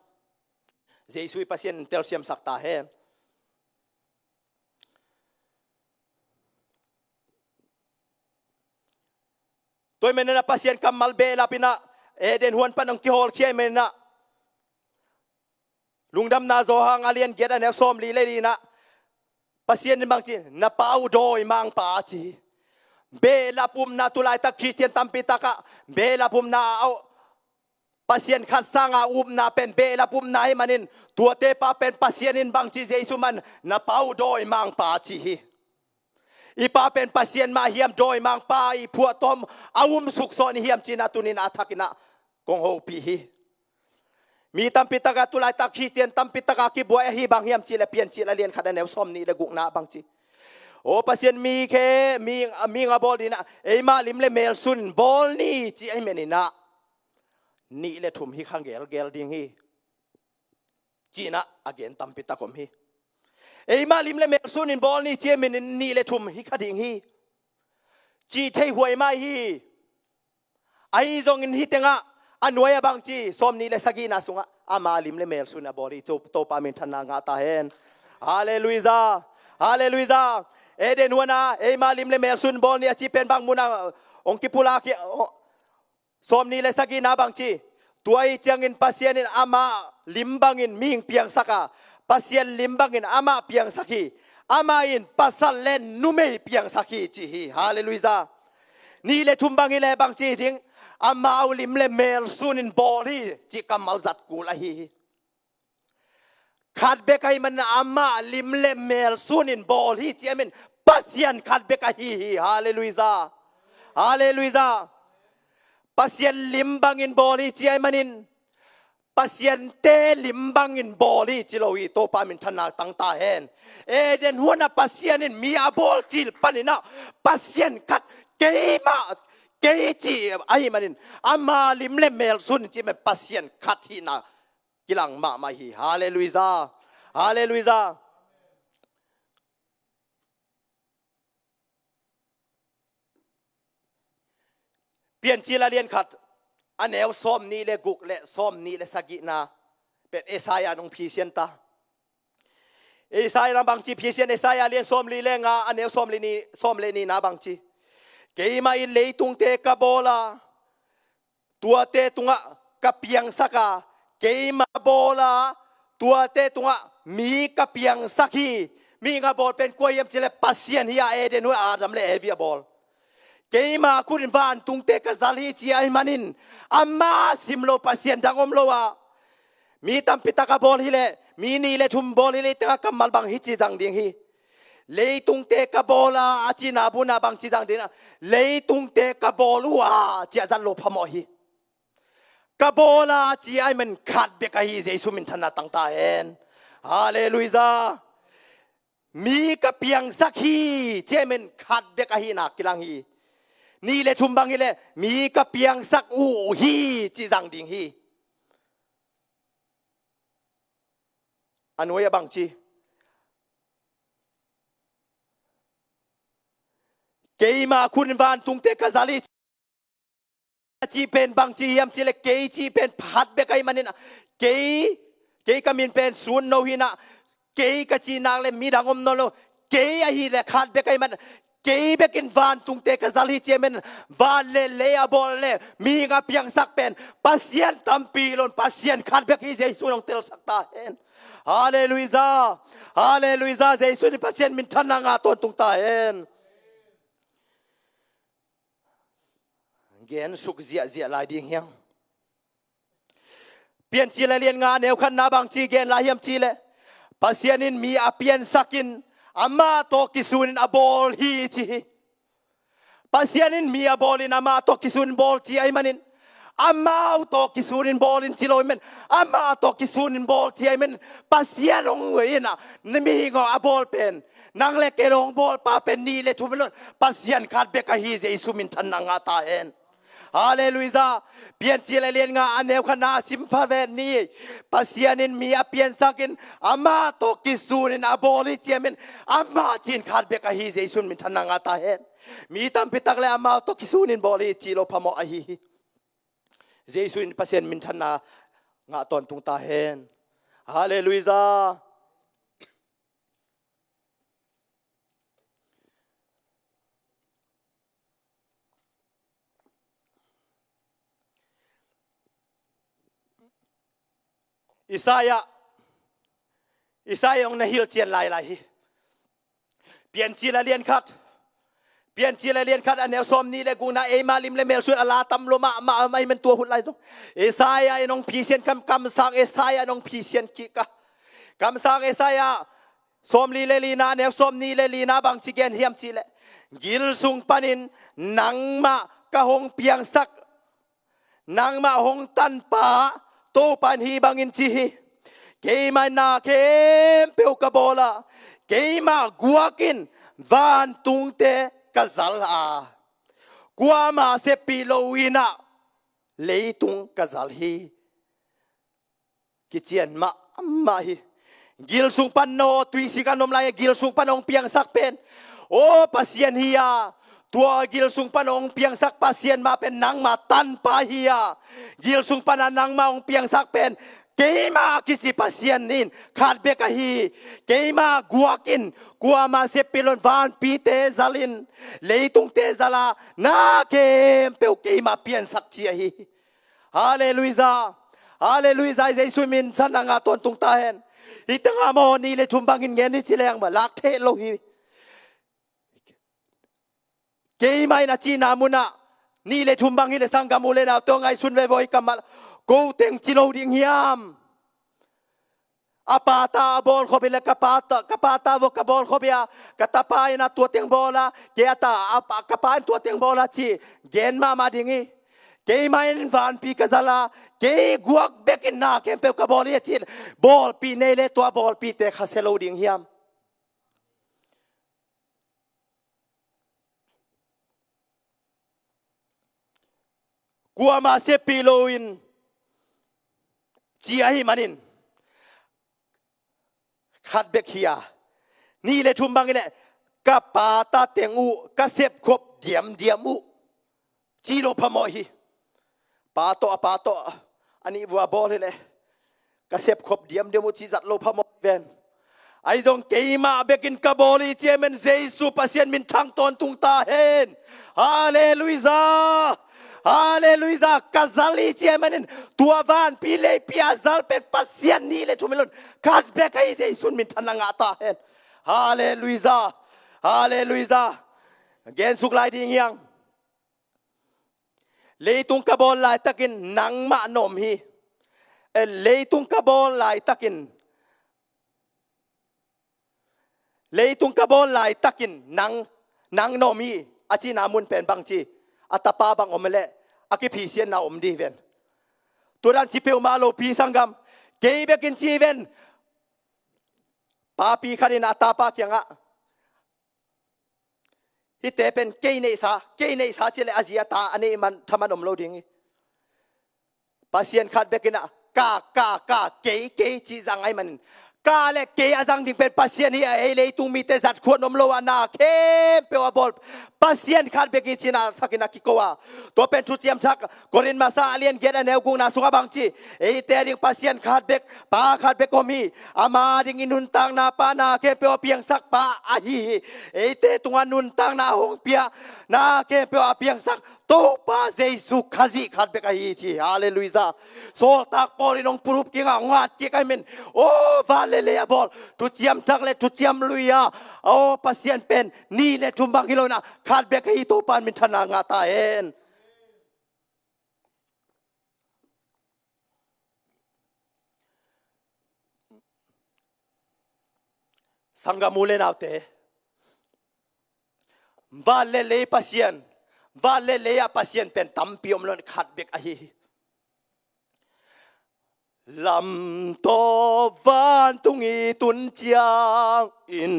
Jesu i Pasian in telsiamsak ta hen. Tua ahih manin ah Pasian kammal behlap in ah Eden huan pan hong kihawlkhia ahih manin ah, Lungdamna Johan a lian giat a neu sawmli le li-na, Pasian in bang ci, na pa uh dawimangpa ci hi. Behlap upna, tulaitak Khristian tampi takah behlap upna a, Pasian khat sanga upna pen behlap upna hi manin, tuate pa pen Pasian in bangci, Jesu man na pa uh dawimangpa ci hi. I pa pen Pasian mah hiam, dawimangpa i phuahtawm a um suksawn i hiam cina tunin a thakinah kong hopih hi. Mi tampi taka tulaitak Khristian tampi taka kibuai ahi bang hiam cihleh Piancil a lian khat a neu sawm nih le gukna bangci, aw Pasian mi khe, mi, mi nga bawl dinah eima lim le mel sun bawl ni ci ahi meninah nih le thum hi kha gelgel ding hi. Cinah a gen tampi tak om hi. Eima lim le mel sunin bawl ni ci ahi menin nih le thum hi kha ding hi. Ci thei huai mai hi. Ahi zongin hih tengah a nuai a bangci sawm nih le sagihna sungah ama lim le mel sun a bawl hi. Topa minthanna ngah ta hen. Halleluiah. Halleluiah. Eden huana eima lim le mel sun bawl ni a ci pen bang muna ong kipulak hi. Sawm nih le sagihna bangci, tua ih ciangin Pasian in amah lim bangin mihing piangsak a, Pasian lim bangin amah piangsak hi. Amah in pasal le numei piangsak hi ci hi. Halleluiah. Nih le thum bang hi le bangci ding, amau lim le mel sunin bawl hi ci kammal zat kul ahi hi. Khat bek ahi manin amah lim le mel sunin bawl hi ci ahi manin Pasian khat bek ahi hi. Halleluiah. Halleluiah. Pasian lim bangin bawl hi ci ahi manin Pasian te lim bangin bawl hi ci lo hi. Topa minthanna tang ta hen. Eden huana Pasian in mi a bawl cil paninah Pasian khat keimah kei ci ahi manin ama lim le mel sun ci man Pasian khat hihna kilang mahmah hi. Halleluiah. Halleluiah. Piancil a lian khat a neu sawm nih le guk le sawm nih le sagihna pen Isaiah nong phisian ta. Isaiah na bangci phisian, Isaiah lian sawm li le nga a neu sawm li ni, sawm le nihna bangci, keimah in leitungte ka bawl a, tuate tungah ka piangsak a, keima bawl a, tuate tungah mi ka piangsak hi. Mihing a bawl pen kua hiam cihleh Pasian hi a, Eden huan Adam le Evi a bawl. Keima khut in vantungte ka zal hi ci ahi manin ama sim lo Pasian dang om lo a, mi tampi tak a bawl hileh, mi nih le thum bawl hileh, tengah kammal bang hi ci zang ding hi. Leitungte ka bawl a, a cina buna bang ci zang ding a, leitungte ka bawl uh a, ci a zat lo phamawh hi. Ka bawl a, ci ahi man khat bek ahi, Jesu minthanna tang ta hen. Halleluiah. Mi ka piangsak hi, ci ahi man khat bek ahihna kilang hi. Nih le thum bang hileh, mi ka piangsak uh hi, ci zang ding hi. A nuai a bang ci. Keima khut in vantungte ka zal hi, a cih pen bang ci hiam cihleh kei cih pen phat bek ahi manin kei, kei ka min pen sun no hinah, kei ka cih nak le midang om nawn lo, kei ahileh khat bek ahi manin kei bekin vantungte ka zal hi ci ahi manin van le lei a bawl le mihing a piangsak pen Pasian tampi lo in Pasian khat bek hi, Jesu in hong telsak ta hen. Halleluiah. Halleluiah. Jesu in Pasian minthanna ngah tawntung ta hen. Gen suk ziahziah lai ding hiang. Piancil a lian nga neu khatna bang ci gen lai hiam cihleh, Pasian in mi a piansak in amah tawh kisunin a bawl hi ci hi. Pasian in mi a bawl in amah tawh kisunin bawl ci ahi manin, amau tawh kisunin bawl in ci lo ahi man, amah tawh kisunin bawl ci ahi man, Pasian hong huai inah, na mihing aw a bawl pen, nang le kei lo hong bawlpa pen nih le thum lo in Pasian khat bek ahi, Jesu minthanna ngah ta hen. Halleluiah. Piancil a lian nga a neu khatna sim pha vet ni. Pasian in mi a piansak in amah tawh kisunin a bawl hi ci ahi man, amah cih khat bek ahi, Jesu in minthanna ngah ta hen. Mi tampi tak le amah tawh kisunin bawl hi ci lo phamawh ahi hi. Jesu in Pasian minthanna ngah tawntung ta hen. Halleluiah. Isaiah, Isaiah hong na hilh cian lailai hi. Piancil a lian khat, Piancil a lian khat a neu sawm nih le gukna, eima lim le mel sung a la tam lo mahmah, amah i men tua hun lai zong Isaiah in hong phisian kam, kamsang Isaiah in hong phisian kik a. Kamsang Isaiah sawm li le lina, neu sawm nih le lina bang ci gen hiam cih leh, gil sung panin nangmah ka hong piangsak, nangmah hong tanpa Topa in hih bangin ci hi. Keimah in na khempeuh ka bawl a, keimah guak in vantungte ka zal a, kuamah seppih lo in ah leitung ka zal hi. Kician mahmah hi. Gil sung pan no, tuisik a na om lai-a gil sung pan hong piangsak pen, aw, Pasian hi a, tua gil sung pan hong piangsak Pasian mah pen nangmah tanpa hi a, gil sung pan a nangmah hong piangsak pen keimah a kici Pasian in khat bek ahi. Keimah guak in kuamah seppih lo in vanpite zal in leitungte zal a, na khempeuh keimah piansak ci ahi. Halleluijah. Halleluijah. Jesu min thanna ngah tawntung ta hen. Hih tengah maw nih le thum bangin ngen hi ci leng mah lak thei lo hi. Keimah in a cihna munah nih le thum bang hi le sanggam u le naute aw, ngaihsun veve hi. Kammal ko teng ci lo ding hiam? A pa ta a bawl khop hi le ka pa ta, ka pa ta vok ka bawl khop hi a, ka tapa in a tua teng bawl a, kei a ta, a pa, ka pa in tua teng bawl a ci gen mahmah ding hi. Keimah in vanpi ka zal a, kei guak bekin na khempeuh ka bawl hi a ci, bawlpih nei le tua bawlpihte khasia lo ding hiam? Kuamah seppih lo in ci ahih manin khat bek hi a, nih le thum bangin le ka pa ta teng uh ka sepkhop diamdiam uh ci lo phamawh hi. Pa tawh, a pa tawh a nih vua bawl hi le ka sepkhop diamdiam uh ci zat lo phamawh hi ven. Ahi zong keimah bekin ka bawl hi ci ahih manin Jesu Pasian min thang tawntung ta hen. Halleluijah. Halleluijah. Ka zal hi ci ahih manin tua vanpi leipi a zal pen Pasian nih le thum hi lo in khat bek ahi. Jesu min thanna ngah ta hen. Halleluijah. Halleluijah. Gensuk lai ding hiang. Leitung ka bawl laitakin nangmah na om hi. Eh, leitung ka bawl laitakin, leitung ka bawl laitakin nang, nang na om hi a cihna mun pen bang ci, a tapa bang om leh a kiphisianna om dih ven. Tua dan ci peuhmah lopi sanggam, kei bekin ci ven. Papi khat in a tapa kiangah, hihte pen kei neihsa, kei neihsa ci le a zi a ta a neih man thaman om lo ding hi. Pasian khat bekin ah ka, ka, ka, kei, kei cih zang ahih manin ka le kei a zang ding pen Pasian hi a, ei leitung mite zat khuan om lo a, na khempeuh a bawl Pasian khat bek hi cihna thakin a kiko a. Tua pen thuciam thak Korin masa a lian giat a neu gukna sungah bang ci, eite a ding Pasian khat bek, Pa khat bek om hi. Ama ding i nuntakna pa na khempeuh a piangsak pa ahi hi. Eite tungah nuntakna a hong pia, na khempeuh a piangsak Topa Jesu Khazih khat bek ahi ci. Halleluijah. Sawltak Paul in hong purup kik a, hong at kik ahih manin, aw, van le lei a bawl thuciam thak le thuciam lui a, aw, Pasian pen nih le thum bang hi lo in ah khat bek ahi. Topa in min thanna ngah ta hen. Sanggam u le naute, van le lei Pasian, van le lei ah Pasian pen tampi om lo in khat bek ahi hi. Lamtaw vantung i tun ciangin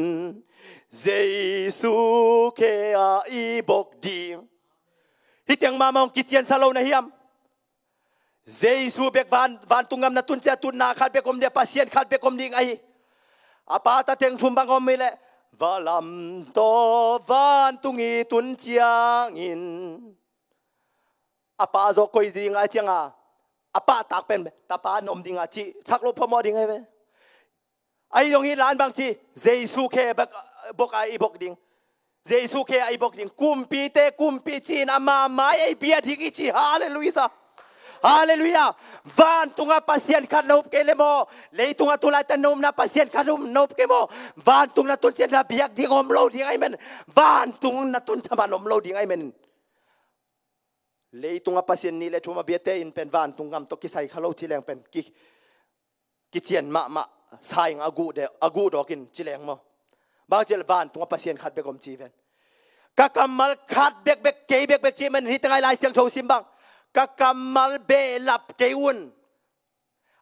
Jesu khe ah i bok ding. Hih teng mahmah hong kiciansa lo na hiam? Jesu bek van, vantung gam na tun ciang tutna khat bek om ding, Pasian khat bek om ding ahi. A pa ta teng thum bang om hi leh, va lamtaw vantung i tun ciangin a pa zawh koi ding a ciang a, a pahtak pen tapa na om ding a cih chak loh phamawh ding ahi ve. Ahi zong hih la-in bang ci, Jesu khe bek, bok a i bok ding. Jesu khe a i bok ding. Kumpite kumpi ci-in ama mai a i bia ding i ci. Halleluijah. Halleluiah. Vantungah Pasian khat na up kei le maw, leitungah tulaitan na upna Pasian khat na up kei maw, vantung na tun ciang na biak ding om lo ding ahih manin, vantung na tun thaman om lo ding ahih manin. Leitungah Pasian nih le thum a biate in pen vantung gam tawh kisai kha lo ci leng pen ki, kician mahmah, saing a guh de, a guh dawk in ci leng maw. Bang ci leh vantungah Pasian khat bek om ci ven. Ka kammal khat bekbek, kei bekbek ci manin hih teng ah Lai Siangtho sim bang, ka kammal behlap kei un.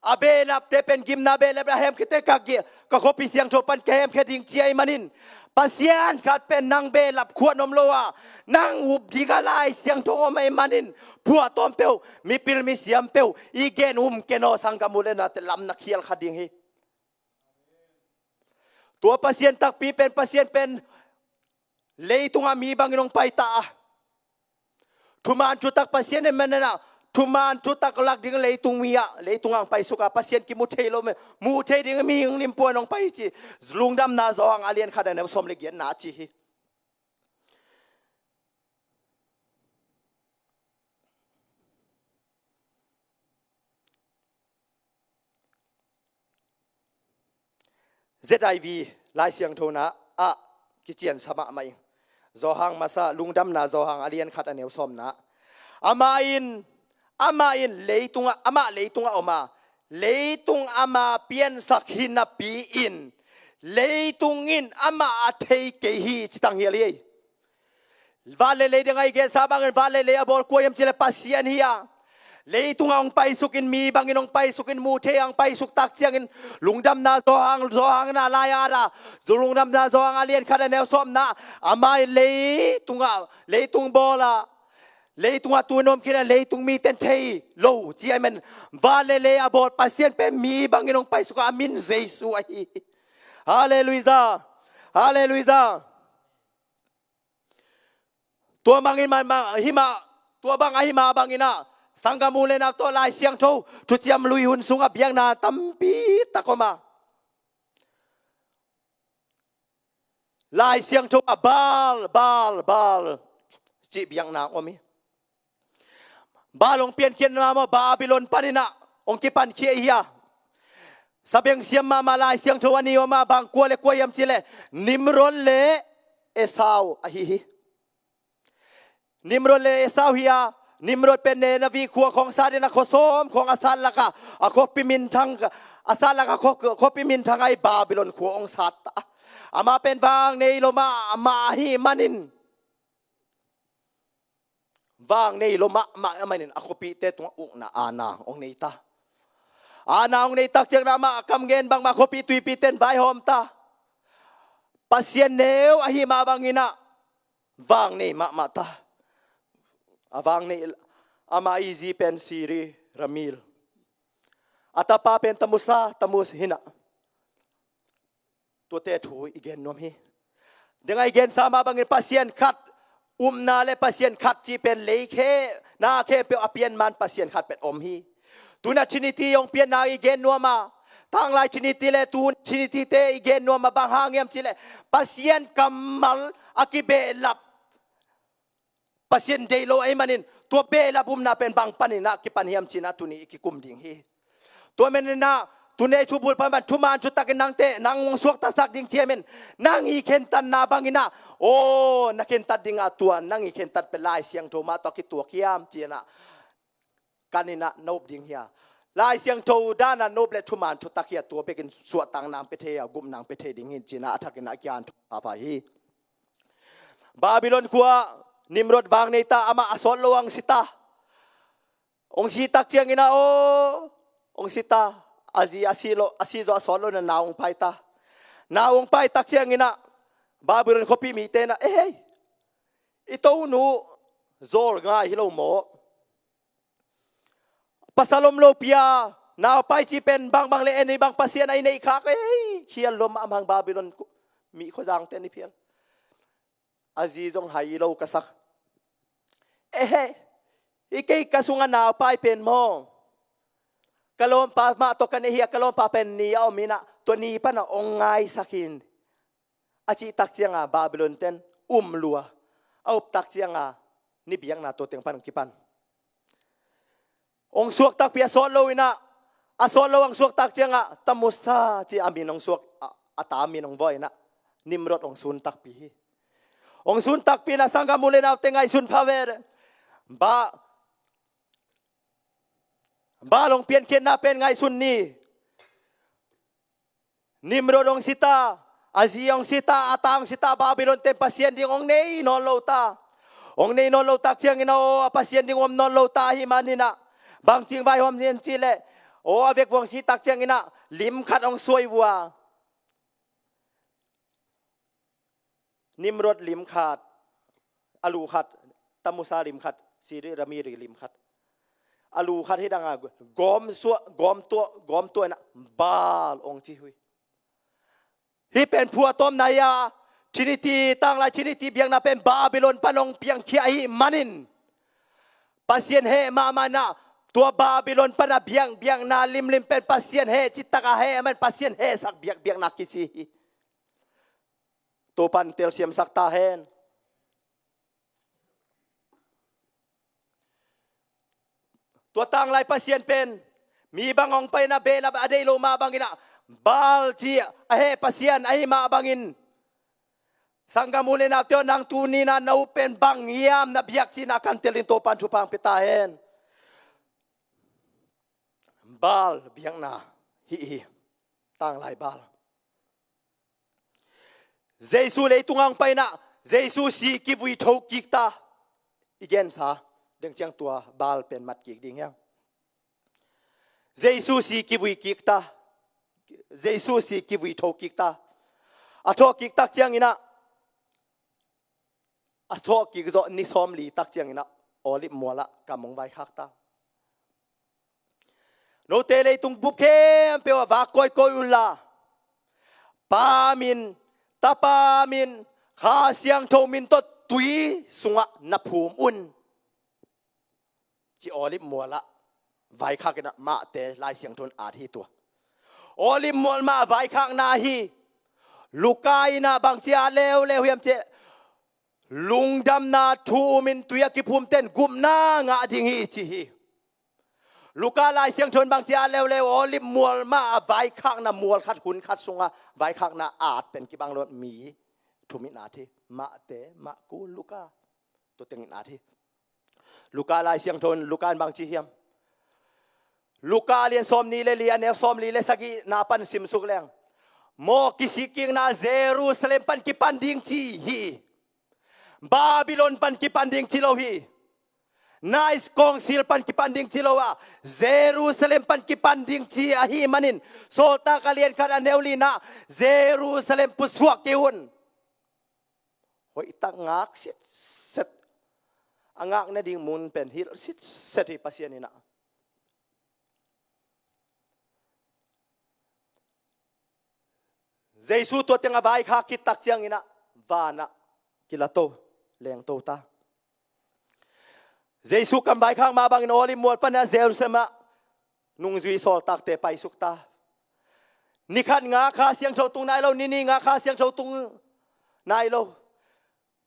A behlapte pen gimna behlap a hemkhia teh ka gi-, ka khuapi siangtho pan ka hemkhia ding ci ahih manin, Pasian khat pen nang behlap khuan om lo a, nang up dingah Lai Siangtho om ahih manin, phuahtawm peuh, mipil misiam peuh i gen um ken aw, sanggam u le naute, lam na khial kha ding hi. Tua Pasian takpi pen, Pasian pen leitungah mi bangin hong pai ta a, thuman thutak Pasian in manena, thuman thutak lak ding leitung mi ah, leitungah hong paisuk a, Pasian kimu thei lo mi, mu thei ding mi hong limpuan hong pai ci. Lungdamna Johan a lian khat a neu sawm le giatna ci hi. Z I V Lai Siangtho na ah kician sa mahmah ing. Johan masa, Lungdamna Johan a lian khat a neu sawmna. Amah in, amah in leitungah, amah leitungah om a, leitung ama piansak hi napi in, leitung in amah a thei kei hi, ci tanghial hi. Van le lei ding a i gensa bangin van le lei a bawl kua hiam cih leh Pasian hi a. Leitungah hong paisukin, mi bangin hong paisukin, mu thei a hong paisuk tak ciangin, Lungdamna Johan, Johan na lai-at a, Lungdamna Johan a lian khat a neu sawmna, amah in leitungah, leitung bawl a, leitungah tu-in om khin a, leitung mite in thei lo ci ahih manin, van le lei a bawl Pasian pen mi bangin hong paisuk a, a min Jesu ahi hi. Halleluiah. Halleluiah. Tua bangin ma, ma, himah, tua bang ahi mah bangin ah, sanggam u le nau tawh Lai Siangtho thuciam lui hun sungah biakna tampi tak om a, Lai Siangtho ah Baal, Baal, Baal cih biakna om hi. Baal hong piankhiat mahmah, Babilon panin ah hong kipankhia hi a. Sabengsiam mahmah Lai Siangtho a ni om a, bang kua le kua hiam cih leh Nimrod le Esau ahi hi. Nimrod le Esau hi a, Nimrod pen Nineveh khua khawng sat in a khua sawm khawng a sat lakah, a khuapi minthang, a sat lakah khua, khuapi minthang ahi Babilon khua hong sat ta. Amah pen vang nei lo mahmah ahih manin, vang nei lo mahmah ahih manin a khuapite tungah ukna aana hong nei ta. Aana hong nei tak ciangin amah a kam gen bangmah khuapi tuipite in vaihawm ta. Pasian neu ahi mah bangin ah vang nei mahmah ta. A vang nei, ama i zi pen Siri Ramil, a tapa pen Tamusa, Tamuz hi in ah. Tuate thu i gen nuam hi. Deng a i gensa mah bangin Pasian khat, upna le Pasian khat cih pen lei khempeuh, na khempeuh a pianman Pasian khat pen om hi. Tu-in ah Trinity hong pianna i gen nuam a, tanglai Trinity le tu Trinity-te i gen nuam a, bang hang hiam cih leh Pasian kammal a kibehlap Pasian deih lo ahih manin, tua behlap upna pen bang panin ah kipan hiam ci-in ah tuni i kikum ding hi. Tua manin ah tuni i thubul pan pan thuman thutakin nangte, nang hong suaktasak ding ci ahih manin, nang i khentatna bangin ah, aw, na khentat ding a tua nang i khentat pen Lai Siangtho mah tawh a kituak hiam ci-in ah kan in ah na up ding hi a. Lai Siangtho dan a na up leh thuman thutak hi a, tua bekin suahtakna hong pia thei a, gupna hong pia thei ding hi ci-in ah a thakin ah a kian thupha hi. Babilon khua Nimrod vang nei ta, amah a sawt lo hong si ta. Hong si tak ciangin ah, aw, hong si ta. A zi a si lo, a si zawh a sawt lo in ah nau hong pai ta. Nau hong pai tak ciangin ah Babilon khuapi mite in ah, "Eh hei, i tonu zawl ngai hi lo maw? Pasal om lopi a naupai cih pen bangbang le en hi, bang pasian a i neih khak, ei, khial lua mahmah hang, Babilon mi khuazangte ni phial. A zi zong hai lo ka sak. Ehe, i kei ka sungah naupai pen maw, ka lawmpa mah tawh ka neih hi a, ka lawmpa pen ni a om in ah, tua ni pan a hong ngaisak in," a cih tak ciangin Babilon ten um lua. A up tak ciangin ni biakna tua teng pan hong kipan. Hong suak takpi a sawt lo in ah, a sawt lo hong suak tak ciangah Tamusa ci a min hong suak, a, a ta min hong vawh in ah Nimrod hong sun takpi hi. Hong sun takpi in ah sanggam u le naute ngaihsun pha ve. Ba, Baal hong piankhiatna pen ngaihsun ni. Nimrod hong si ta, a zi hong si ta, a ta hong si ta, Babylon ten pasian ding hong nei nawn lo ta. Hong nei nawn lo tak ciangin ah, aw, a pasian ding om nawn lo ta ahih manin ah, bangci hong vaihawm hiam cih leh, aw, a vekpi hong si tak ciangin ah lim khat hong suai vua. Nimrod lim khat, a lu khat, Tamusa lim khat, Siri Ramiri lim khat, a lu khat hi dang a, gawm suah, gawm tuah, gawm tuah in ah Baal hong ci hi. Hih pen phuahtawmna hi a, Trinity, tanglai Trinity biakna pen Babylon pan hong piangkhia ahih manin, Pasian heh mahmah in ah, tua Babylon pan a biak, biakna limlim pen Pasian heh cih tak a heh man, Pasian hehsak biak, biakna kici hi. Topa'n telsiamsak ta hen. Tua tanglai pasian pen mi bang hong pai in ah behlap a deih lo mah bangin ah, Baal ci a heh pasian ahih mah bangin, sanggam u le naute aw, nang tuni in ah na up pen bang hiam na biak cih na kan tel in, Topa'n thupha hong pia ta hen. Baal biakna hih hi. Tanglai Baal. Jesu leitungah hong pai in ah, Jesu si kivui tho kik ta. I gensa deng ciang tua Baal pen mat kik ding hi hang. Jesu si kivui kik ta. Jesu si kivui tho kik ta. A thawh kik tak ciangin ah, a thawh kik zawh ni sawmli tak ciangin ah Olive mual ah kam hong vaikhak ta. Note leitung bup khempeuh ah vak kawikawi unla, Pa min, Tapa min, Kha Siangtho min tawh tui sungah na phum un, ci Olive mual ah vaikhak in ah mahte Lai Siangtho in at hi tua. Olive mual mah a vaikhakna hi. Luka in ah bangci a leuleu hiam cih leh, lungdamna thu um in tui a kiphumte'n gupna ngah ding hi, ci hi. Luka Lai Siangtho in bangci a leuleu, Olive mual mah a vaikhakna, mual khat hun khat sungah vaikhakna at pen kibang lo, mi thum in at hi. Mahte, Marku, Luka. Tua teng in at hi. Luka Lai Siangtho in, Luka in bangci hiam? Luka lian sawmnih le li, a neu sawmli le sagihna pan simsuk leng, maw kisikkikna Jerusalem pan kipan ding ci hi. Babylon pan kipan ding ci lo hi. Nice Council pan kipan ding ci lo a, Jerusalem pan kipan ding ci ahih manin, Sawltak a lian khat a neu lina, Jerusalem pusuak kei un. Hoihtak ngak sitset. A ngak nading mun pen hilh sitset hi Pasian in ah. Jesu tua teng a vaikhak khit tak ciangin ah van ah kilato, lengto ta. Jesu kam vaikhak mah bangin Olive mual pan ah Jerusalem ah nungzui sawltakte paisuk ta. Ni khat ngak Kha Siangtho tung nai lo, ni nih ngak Kha Siangtho tung nai lo.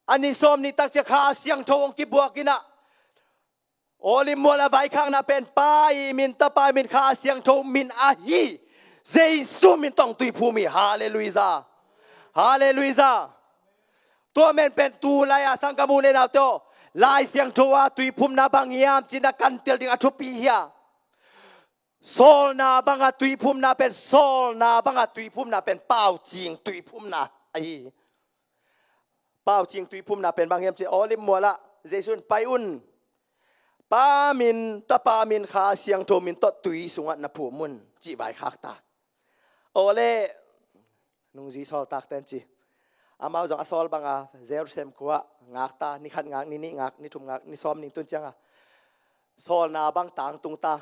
A ni sawmnih tak ciang Kha Siangtho hong kibuak in ah, Olive mual a vaikhakna pen Pa i min, Tapa i min, Kha Siangtho min ahi Jesu min tawh hong tuiphum hi. Halleluijah. Halleluijah. Tua men pen tu lai-a sanggam u le naute aw, Lai Siangtho a tuiphumna bang hiam cih na kan tel ding a thupi hi a. Sawlna banga tuiphumna pen, sawlna banga tuiphumna pen paucing tuiphumna ahi hi. Paucing tuiphumna pen bang hiam cih leh, Olive mualah Jesu in, "Pai un, Pa min, Tapa min, Kha Siangtho min tawh tui sungah na phum un," cih vaikhak ta. Aw le, nungzui sawltakte in ci. Amau zong a sawl banga Jerusalem khua-ah ngak ta, ni khat ngak, ni nih ngak, ni thum ngak, ni sawm ning tun cianga sawlna bang tangtung ta.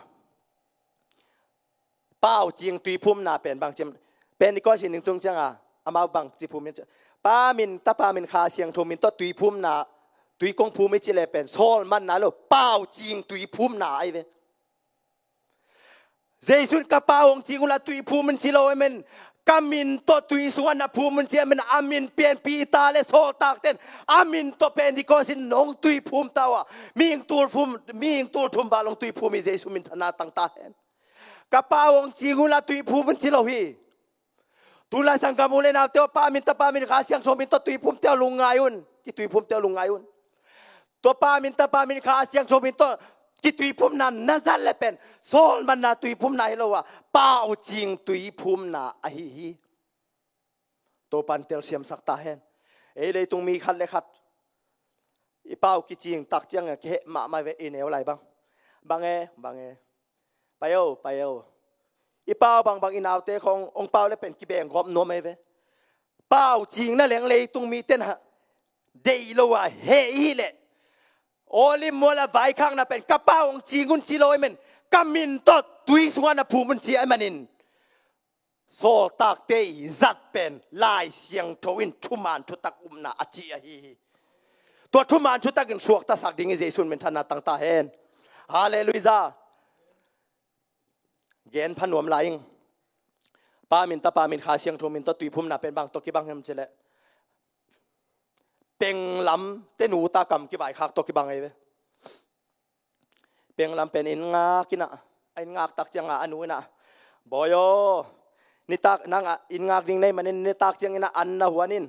Paucing tuiphumna pen bang ci hiam, Pentecost ning tun cianga amau bang ci phum hiam cih leh, Pa min, Tapa min, Kha Siangtho min tawh tuiphumna, tui kong phum hi cih leh pen sawl man nai lo, paucing tuiphumna ahi ve. Jesu in, "Ka pau hong cing unla tuiphum un," ci lo ahih manin, ka min tawh tui sungah na phum un ci ahih manin a min pen Peter le sawltakte'n a min tawh Pentecost in nong tuiphum ta uh a, mihing tulphum, mihing tulthum val hong tuiphum hi. Jesu min thang na tang ta hen. Ka Pa uh hong cing un la tuiphum un ci lo hi. Tulai sanggam u le naute aw, Pa min, Tapa min, Kha Siangtho min tawh tuiphum te aw, lungngai un. Kituiphum te aw, lungngai un. Tua Pa min, Tapa min, Kha Siangtho min tawh kituiphumna na zat le pen sawlmanna tuiphumna hi lo a, Pa uh cing tuiphumna ahi hi. Topa'n telsiamsak ta hen. Ei leitung mi khat le khat i Pa uh kicing tak ciang a kiheh mahmah ve, i neu lai bang. Bang e, bang e. Pai o, pai o. I Pa uh bangbang i naute khawng hong pau le pen kibeng gawp nuam ei ve. Pa uh cingna leng leitung mite'n deih lo a heh i hih leh, Olive mual a vaikhakna pen ka Pa uh hong cing un ci lo ahih manin ka min tawh tui sungah na phum un ci ahih manin sawltakte i zat pen Lai Siangtho in thuman thutak upna a ci ahi hi. Tua thuman thutak in suaktasak ding hi. Jesu min thang na tang ta hen. Halleluiah. Gen pha nuam lai ing. Pa min, Tapa min, Kha Siangtho min tawh tuiphumna pen bang tawh kibang hiam ci leh, Penglam te nu ta kam kivaikhak tawh kibang ei ve. Penglam pen inn ngak in ah, a inn ngak tak ciang a, a nu in ah, Bawi aw, nitak nang ah inn ngak ding na hih manin nitak ciangin ah an na huan in.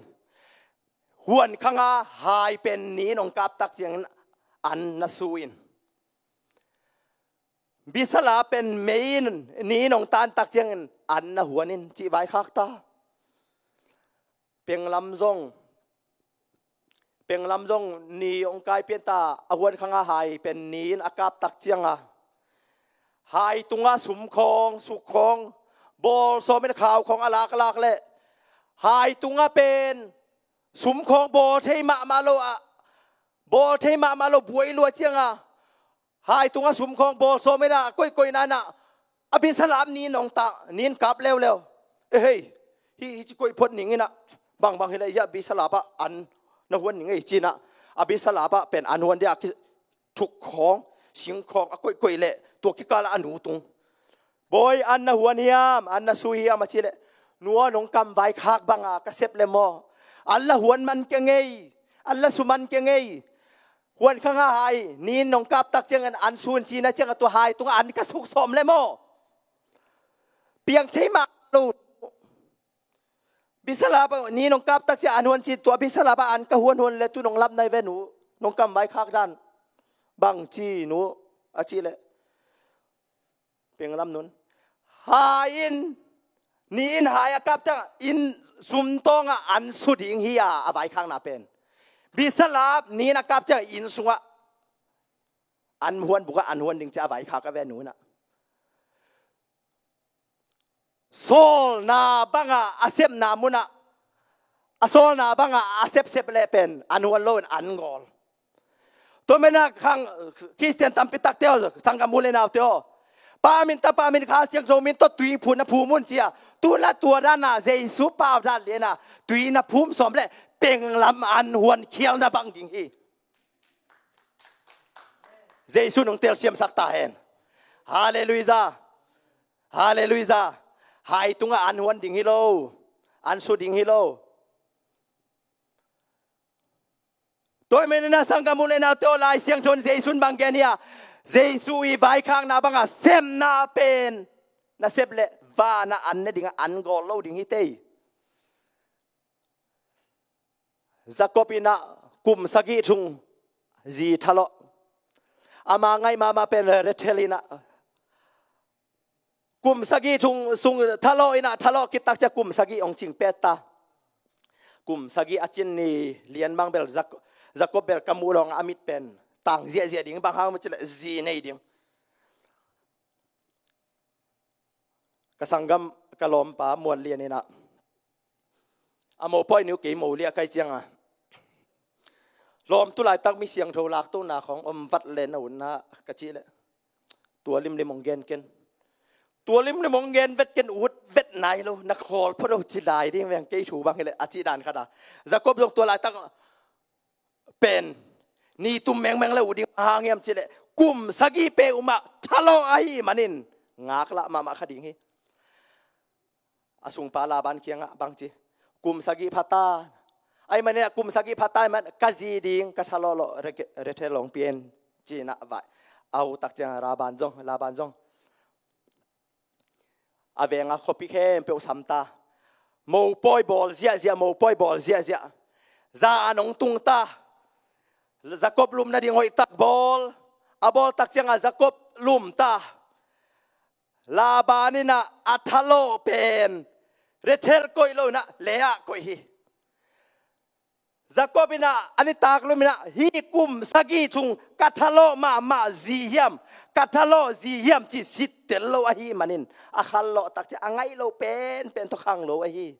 Huan khang a hai pen ni in hong kap tak ciangin an na su in. Bisala pen mei in ni in hong tan tak ciangin an na huan in, cih vaikhak ta. Penglam zong, Penglam zong ni hong kai pian ta, a huan khang a hai pen ni in a kap tak ciang a, hai tungah sum khawng, suk khawng bawl sawm in, khau khawng a laklak leh hai tungah pen sum khawng bawl thei mahmah lo a, bawl thei mahmah lo buai lua ciang a, hai tungah sum khawng bawl sawm in ah, a koihkoihna in ah, a bisalap ni in hong ta, ni in kap leuleu. E hei, hih, hih ci koih phot ning in ah, bangbang hi leh hih a bisalap ah an na huan ning ei ci in ah, a bisalap ah pen an huan dia, kithuk khawng, sing khawng a koihkoih leh tua kikal ah a nu tung. Bawi, an na huan hiam, an na su hiam a cih leh, Nu aw, nong kam vaikhak bang a ka sep le maw? An la huan man keng ei, an la su man keng ei. Huan khang a hai ni in nong kap tak ciangin an su in ci na ciangin tua hai tungah an ka suk sawm le maw? Piang thei mah lo. Bisalap ah ni in nong kap tak ciang an huan ci, tua bisalap ah an ka huan huan le tu nong lap nai ve nu, nong kam vaikhak dan. Bang ci nu a cih leh, Penglam nun, hai in, ni in hai a kap ciang in sum tawng ah an su ding hi a, a vaikhakna pen. Bisalap ni in a kap ciang inn sungah an huan buk ah an huan ding ci a vaikhak a ve nu in ah. Sawlna bang a a sepna mun ah, a sawlna bang a a sepsep leh pen an huan lo in an gawl. Tua manin ah khang Khristian tampi takte aw, sanggam u le naute aw, Pa min, Tapa min, Kha Siangtho min tawh tui phum na phum un ci a, tu in ah tua dan a Jesu pau dan lian a tui na phum sawm leh Penglam an huan khial na bang ding hi. Jesu in hong telsiamsak ta hen. Halleluiah. Halleluiah. Hai tungah an huan ding hi lo, an su ding hi lo. Tua ahih manin ah sanggam u le naute aw, Lai Siangtho in Jesu in bang gen hiam? Jesu i vaikhakna bang a sepna pen na sep leh van ah an ne ding a, an gawl lo ding hi tei. Jakob in ah kum sagih thung zi thalawh. Ama ngaih mahmah pen Rachel in ah kum sagih thung sung thalawh in ah, thalawh khit tak ciang kum sagih hong cing pet ta. Kum sagih a cin ni lian bang bel Jakob, Jakob bel ka muh lawng a mit pen tang ziahziah ding, bang hang hiam cih leh zi nei ding. Ka sanggam, ka lawmpa Muan Lian in ah, a mopawi ni uh kei mo liah kai ciang a, lawm, tu laitak mi siangtho laktohna khawng om vat le na un ah ka cih leh, tua limlim hong gen ken. Tua limlim hong gen vet ken, ut vet nai lo, na khawl phot lo, ci lai ding veng kei thu bang hi leh a cih dan khat a. Jakob zong tua laitak pen ni tum mengmeng le uh ding, bang hang hiam cih leh kum sagih peuhmah thalawh ahih manin ngaklah mahmah kha ding hi. a sungpa Laban kiangah bangci, kum sagih phata, ahih manin ah kum sagih phata ahih man ka zi ding ka thalawhlawh Reke-, Rethel hong pia in, ci-in ah vai. A hotak ciang Laban zong, Laban zong a veng a khuapi khempeuh samta. Mopawi bawl ziahziah, mopawi bawl ziahziah. Za an hong tungta. Jakob lum nading hoihtak bawl. A bawltak ciangah Jakob lumta. Laban in ah a thalawh pen Rethel koih lo in ah Leah koih hi. Jakob in ah a nitak lum in ah, hih kum sagih chung ka thalawh mahmah zi hiam, ka thalawh zi hiam cih sittel lo ahih manin, a khangloh takciang a ngaih loh penpen tawh khanglo ahi.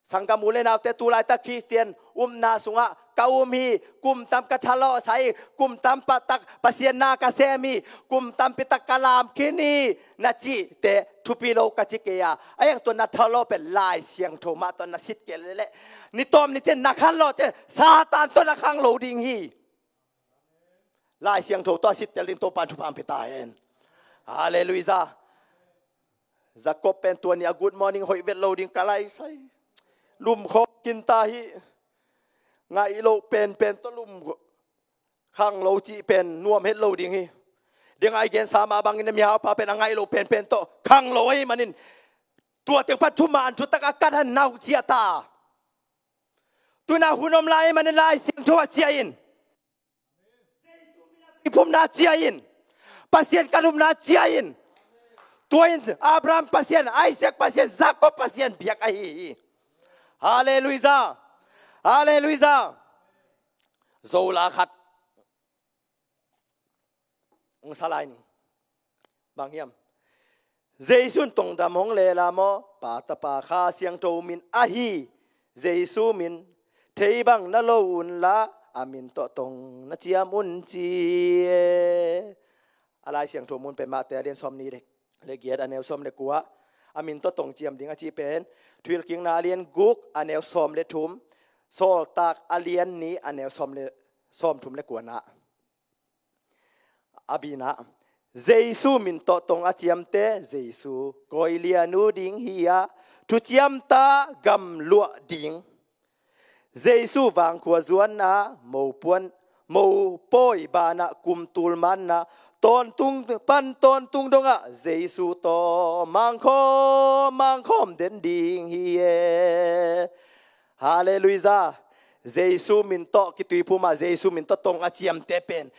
Sanggam u le naute, tu laitak Khristian upna sungah ka um hi, kum tam ka thalawhsa hi, kum tam pahtak Pasian na ka sem hi, kum tampi tak ka lam khin hi, na cihte thupi lo ka ci kei a. A eng tua na thalawh pen Lai Siangtho mah tawh na sittel leh, ni tawm ni ciang na khangloh ciang Satan tawh na khanglo ding hi. Lai Siangtho tawh a sittel ding Topa'n thupha hong pia ta hen. Halleluiah. Jakob pen tua ni a good morning hoih vet lo ding ka laisai. Lumkhawm kinta hi. Ngaih loh penpen tawh lum khanglo cih pen nuam het lo ding hi. Deng ai gensa mah bangin a mihaupa pen a ngaih loh penpen tawh khanglo ahih manin, tua teng pan thuman thutak a ka tha nau ciah ta. Tu-in ah hun om lai ahih manin Lai Siangtho ah ciah in. Tuiphumna ciah in. Pasian ka upna ciah in. Tua in Abraham Pasian, Isaac Pasian, Jakob Pasian biak ahi hi. Halleluiah. Halleluiah. Zola khat hong sa lai ning. Bang hiam? Jesu in tongdam hong lela maw, Pa, Tapa, Kha Siangtho min ahi. Jesu min thei bang na lo unla, a min tawh tong na ciam un ci e. A Lai Siangtho mun pen Mate a lian sawmnih le giat, a neu sawm le kua. A min tawh tong ciam ding a cih pen Thuhilhkikna a lian guk, a neu sawm le thum. Sawltak a lian nih, a neu sawm le, sawm thum le kuana. A bina, Jesu min tawh tong a ciamte, Jesu koi lian uh ding hi a, thuciamta gamluah ding. Jesu vangkhua zuanna, mopuan, mopawi banah kumtul manna, tawntung pan tawntung dongah Jesu tawh mangkhawm, mangkhawm den ding hi e. Halleluiah. Jesu min tawh kituiphum a, Jesu min tawh tong a ciamte pen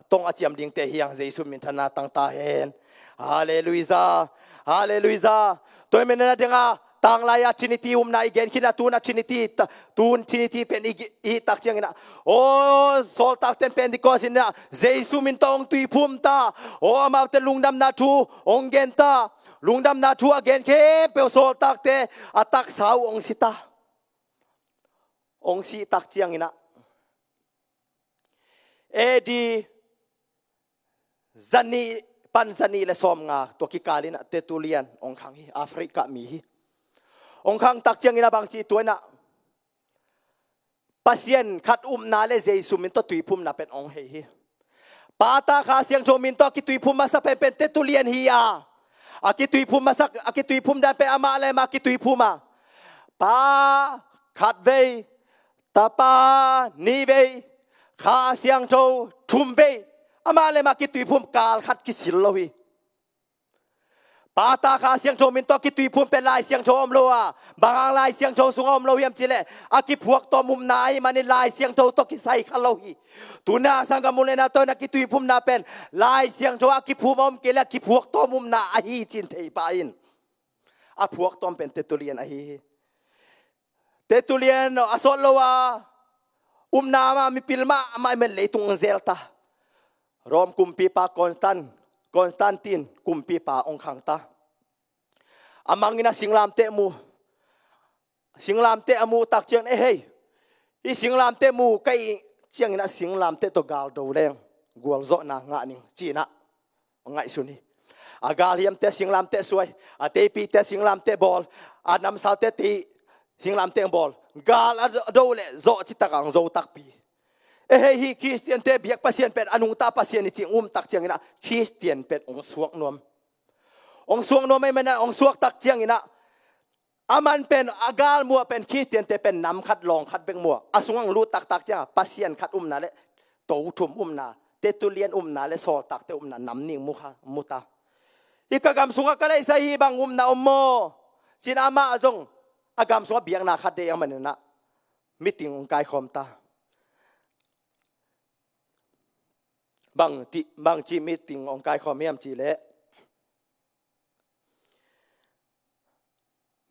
tong a ciam dingte hi hang. Jesu min thana tang ta hen. Halleluiah. Halleluiah. Tua hi manin a ding a, tanglai a Trinity upna i gen khin a, tun a Trinity ta, tun Trinity pen i, i tak ciangin a, aw, sawltakte'n Pentecost in a Jesu min tawh hong tuiphum ta. Aw, amaute lungdamna thu hong gen ta. Lungdamna thu a gen khempeuh sawltakte a taksa uh hong si ta. Hong sih tak ciangin a, A D zanih pan zanih le sawmnga tua kikal in a Tertullian hong khang hi, Africa mi hi. Hong khang tak ciangin a bangci tua in a Pasian khat upna le Jesu min tawh tuiphumna pen hong hei hi. Pa, Ta, Kha Siangtho min tawh a kituiphum masa penpen Tertullian hi a, a kituiphum masa, a kituiphum dan pen amah le amah kituiphum a, Pa khat vei, Tapa nih vei, Kha Siangtho thum vei, amah le amah kituiphum, kal khat kisil lo hi. Pa, Ta, Kha Siangtho min tawh kituiphum pen Lai Siangtho om lo a, bang hang Lai Siangtho sungah om lo hiam cih leh, a kiphuak tawm upna ahih manin Lai Siangtho tawh kisai kha lo hi. Tuna sanggam u le nau, tua in a kituiphumna pen Lai Siangtho a kiphum a om kei leh a kiphuak tawm upna ahi ci-in thei pah in. A phuak tawm pen Tertullian ahi hi. Tertullian a sawt lo a, upna mah, mipil mah, amah i men leitung hong zel ta. Rome kumpipa Constan-, Constantine kumpipa hong khang ta. A mang in a singlamteh mu. Singlamteh a muh tak ciang, "Eh hei, hih singlamteh mu ka hih ciangin a singlamteh tawh gal do leng gualzawhna ngah ning," ci-in a ngaihsun hi. A galhiamte singlamteh suai, a teipite singlamteh bawl, a namsaute tei singlamteh bawl, gal a do leh zawh citak a hong zo takpi. Eh hei, hih Khristiante biak Pasian pen a nungta Pasian hi ci-in um tak ciangin a Khristian pen hong suak nuam. hong suak nuam ahih manin ah, hong suak tak ciangin ah, aman pen a galmuh ah pen Khristiante pen nam khat lawng khat bek mu a, a sungah hong lut taktak ciangah Pasian khat umna le Tothum umna, Tertullian umna le sawltakte umna nam nih mu kha, mu ta. Hih ka gam sungah ka leisai, hih bang umna om maw, ci-in amah zong a gam sungah biakna khat deih ahih manin ah meeting hong kaikhawm ta. Bang ti, bangci meeting hong kaikhawm hiam cih leh,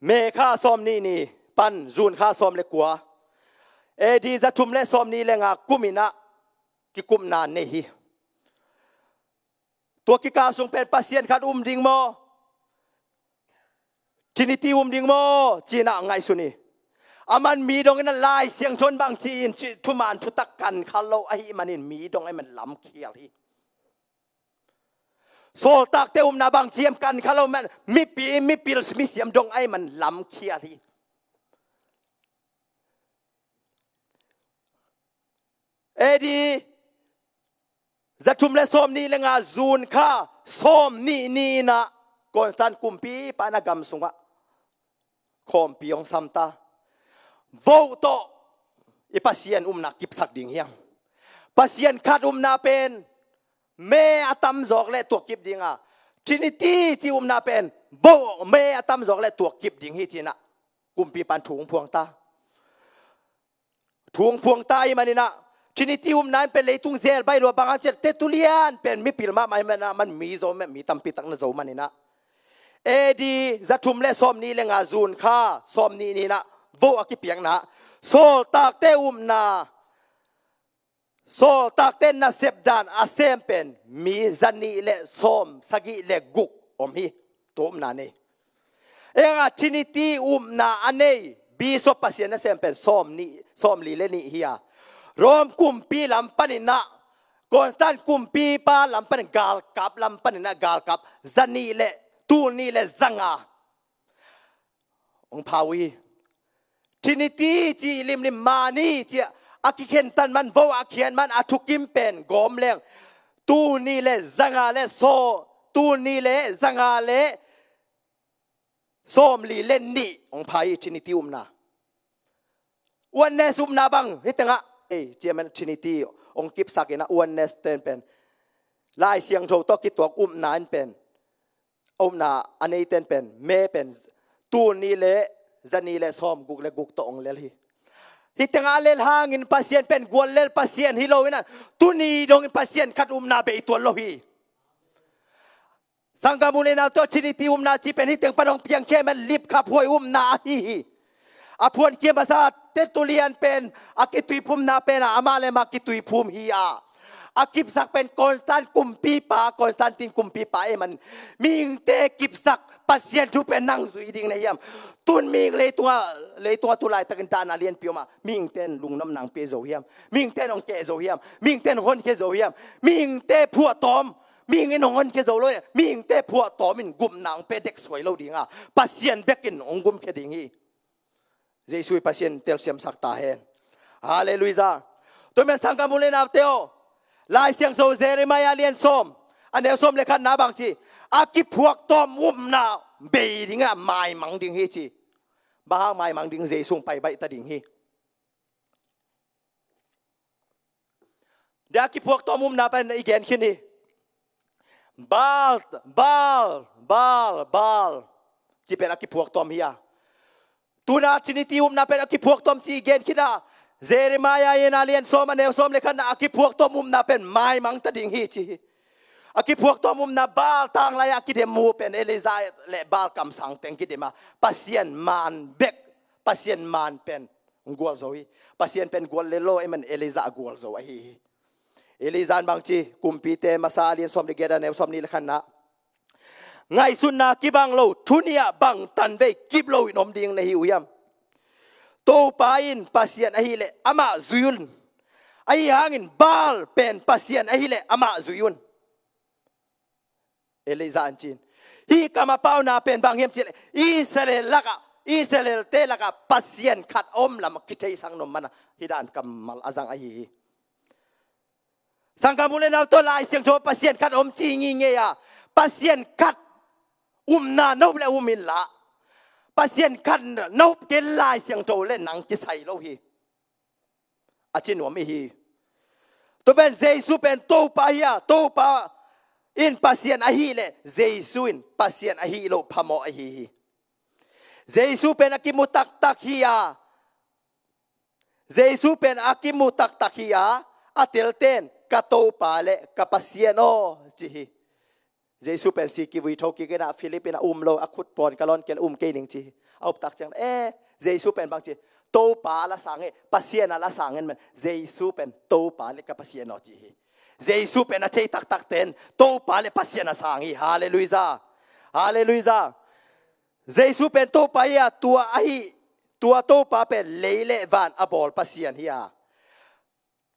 May kha sawmnih ni pan June kha sawm le kua, A D za thum le sawmnih le nga kum in ah kikupna nei hi. Tua kikal sung pen Pasian khat um ding maw, Trinity um ding maw, ci-in ah ngaihsun hi. Aman mi dongin ah Lai Siangtho in bangci in cih thuman thutak kan kha lo ahih manin mi dong ahih man lamkhial hi. Sawltakte umna bangci hiam kan kha lo man, mipi, mipil, misiam dong ahih man lamkhial hi. A D za thum le sawmnih le nga June kha sawmnih ni-in ah Constantine kumpipa in a gam sungah khawmpi hong sam ta. Vote tawh i Pasian umna kipsak ding hiam? Pasian khat umna pen May a tamzawk le tua kip ding a, Trinity ci umna pen vote May a tamzawk le tua kip ding hi, ci-in ah kumpipa in thu hong phuang ta. Thu hong phuang ta ahih manin ah Trinity umna in pen leitung zel baih lua, bang hang cih leh Tertullian pen mipil mahmah ahih manin ah, aman mi zo, mi tampi tak na zo manin ah, A D za thum le sawmnih le nga June kha sawmnih ni-in ah vote a kipiakna, sawltakte umna, sawltakte nasep dan a sem pen mi zanih le sawmsagih le guk om hi. Tua umna nei. Eng a Trinity umna a nei Bishop, Pasian nasem pen sawmnih, sawmli le nih hi a, Rome kumpi lam panin ah, Constantine kumpipa lam panin, galkap lam panin ah galkap zanih le, tul nih le zanga hong pha uh hi. Trinity ci limlim mah ni ci a kikhentan man, vote a kian man, a thukim pen gawm leng tul nih le zanga le saw, tul nih le zanga le sawmli le nih hong pha hi, Trinity umna. Oneness umna bang hih tengah, ei, ci a man Trinity hong kipsak in ah, Oneness ten pen Lai Siangtho tawh kituak umna in pen, umna a neiten pen, May pen tul nih le zanih le sawmguk le guk tawh hong lel hi. Hih tengah a lel hangin Pasian pen guallel Pasian hi lo in ah, tuni dongin Pasian khat umna bei tuan lo hi. Sanggam u le nau tawh, Trinity umna cih pen hih teng pan hong piangkhia ahih man lipkhaphuai umna ahi hi. A phuankhia masa Tertullian pen a kituiphumna pen ah amah le amah kituiphum hi a, a kipsak pen Constantine kumpipa, Constantine kumpipa ahih man, mihingte kipsak Pasian thu pen nang zuih ding na hiam? Tun mihing leitungah, leitungah tu laitakin dahna lianpi om a, mihingte in lungnuam nang pia zo hiam? Mihingte in hong keh zo hiam? Mihingte in hong honkhia zo hiam? Mihingte phuahtawm, mihing in hong honkhia zo lo hi. Mihingte phuahtawm in gupna hong pia dek suai lo ding a, Pasian bek in hong gumkhia ding hi. Jesu i Pasian telsiamsak ta hen. Halleluiah. Tua man sanggam u le naute aw, Lai Siangtho Jeremiah lian sawm, a neu sawm le khatna bang ci? A kiphuaktawm umna bei ding a, maimang ding hi ci. Bang hang maimang ding? Jesu hong pai baih ta ding hi. Dia a kiphuaktawm umna pen i gen khin hi. Baal, Baal, Baal, Baal ci pen a kiphuaktawm hi a. Tuna Trinity umna pen a kiphuaktawm ci i gen khin a. Jeremiah in a lian sawm, a neu sawm le khatna, a kiphuaktawm umna pen maimang ta ding hi ci hi. A kiphuaktawm umna, Baal tanglai a kidem uh pen Elijah le Baal kamsang teng kidem a, Pasian man bek, Pasian man pen hong gualzo hi. Pasian pen guallel lo ahih man Elijah a gualzo ahi hi. Elijah in bang ci? Kumpite Masa a lian sawm le giat, a neu sawmnih le khatna, ngaihsutna kibang lo thu nih ah bang tanvei kip loin om ding na hi uh hiam? Topa in Pasian ahih leh amah zui un. Ahi hangin Baal pen Pasian ahih leh amah zui un. Elijah in ci-in, hih kam a pauna pen bang hiam cih leh, Israel lakah, Israelte lakah Pasian khat a om lam a kitheisak nuam man a, hih dan kammal a zang ahi hi. Sanggam u le nau tawh, Lai Siangtho Pasian khat a om ci ngingei a, Pasian khat Upna na up le um inla, Pasian khat na up kei Lai Siangtho le nang kisai lo hi. A ci nuam i hi. Tua pen Jesu pen Topa hi a, Topa in Pasian ahih leh Jesu in Pasian ahih loh phamawh ahi hi. Jesu pen a kimu taktak hi a, Jesu pen a kimu taktak hi a, a telten ka Topa le ka Pasian aw ci hi. Jesu pen si kivui tho kik in a Philip in a um lo, a khut pawn ka lawn kei le um kei ning ci hi. A up tak ciang, eh, Jesu pen bang ci, Topa a la sang e, Pasian a la sang en man, Jesu pen Topa le ka Pasian aw ci hi. Jesu pen a thei taktak ten Topa le Pasian a sang hi. Halleluiah. Halleluiah. Jesu pen Topa hi a, tua ahi, tua Topa pen lei le van a bawl Pasian hi a,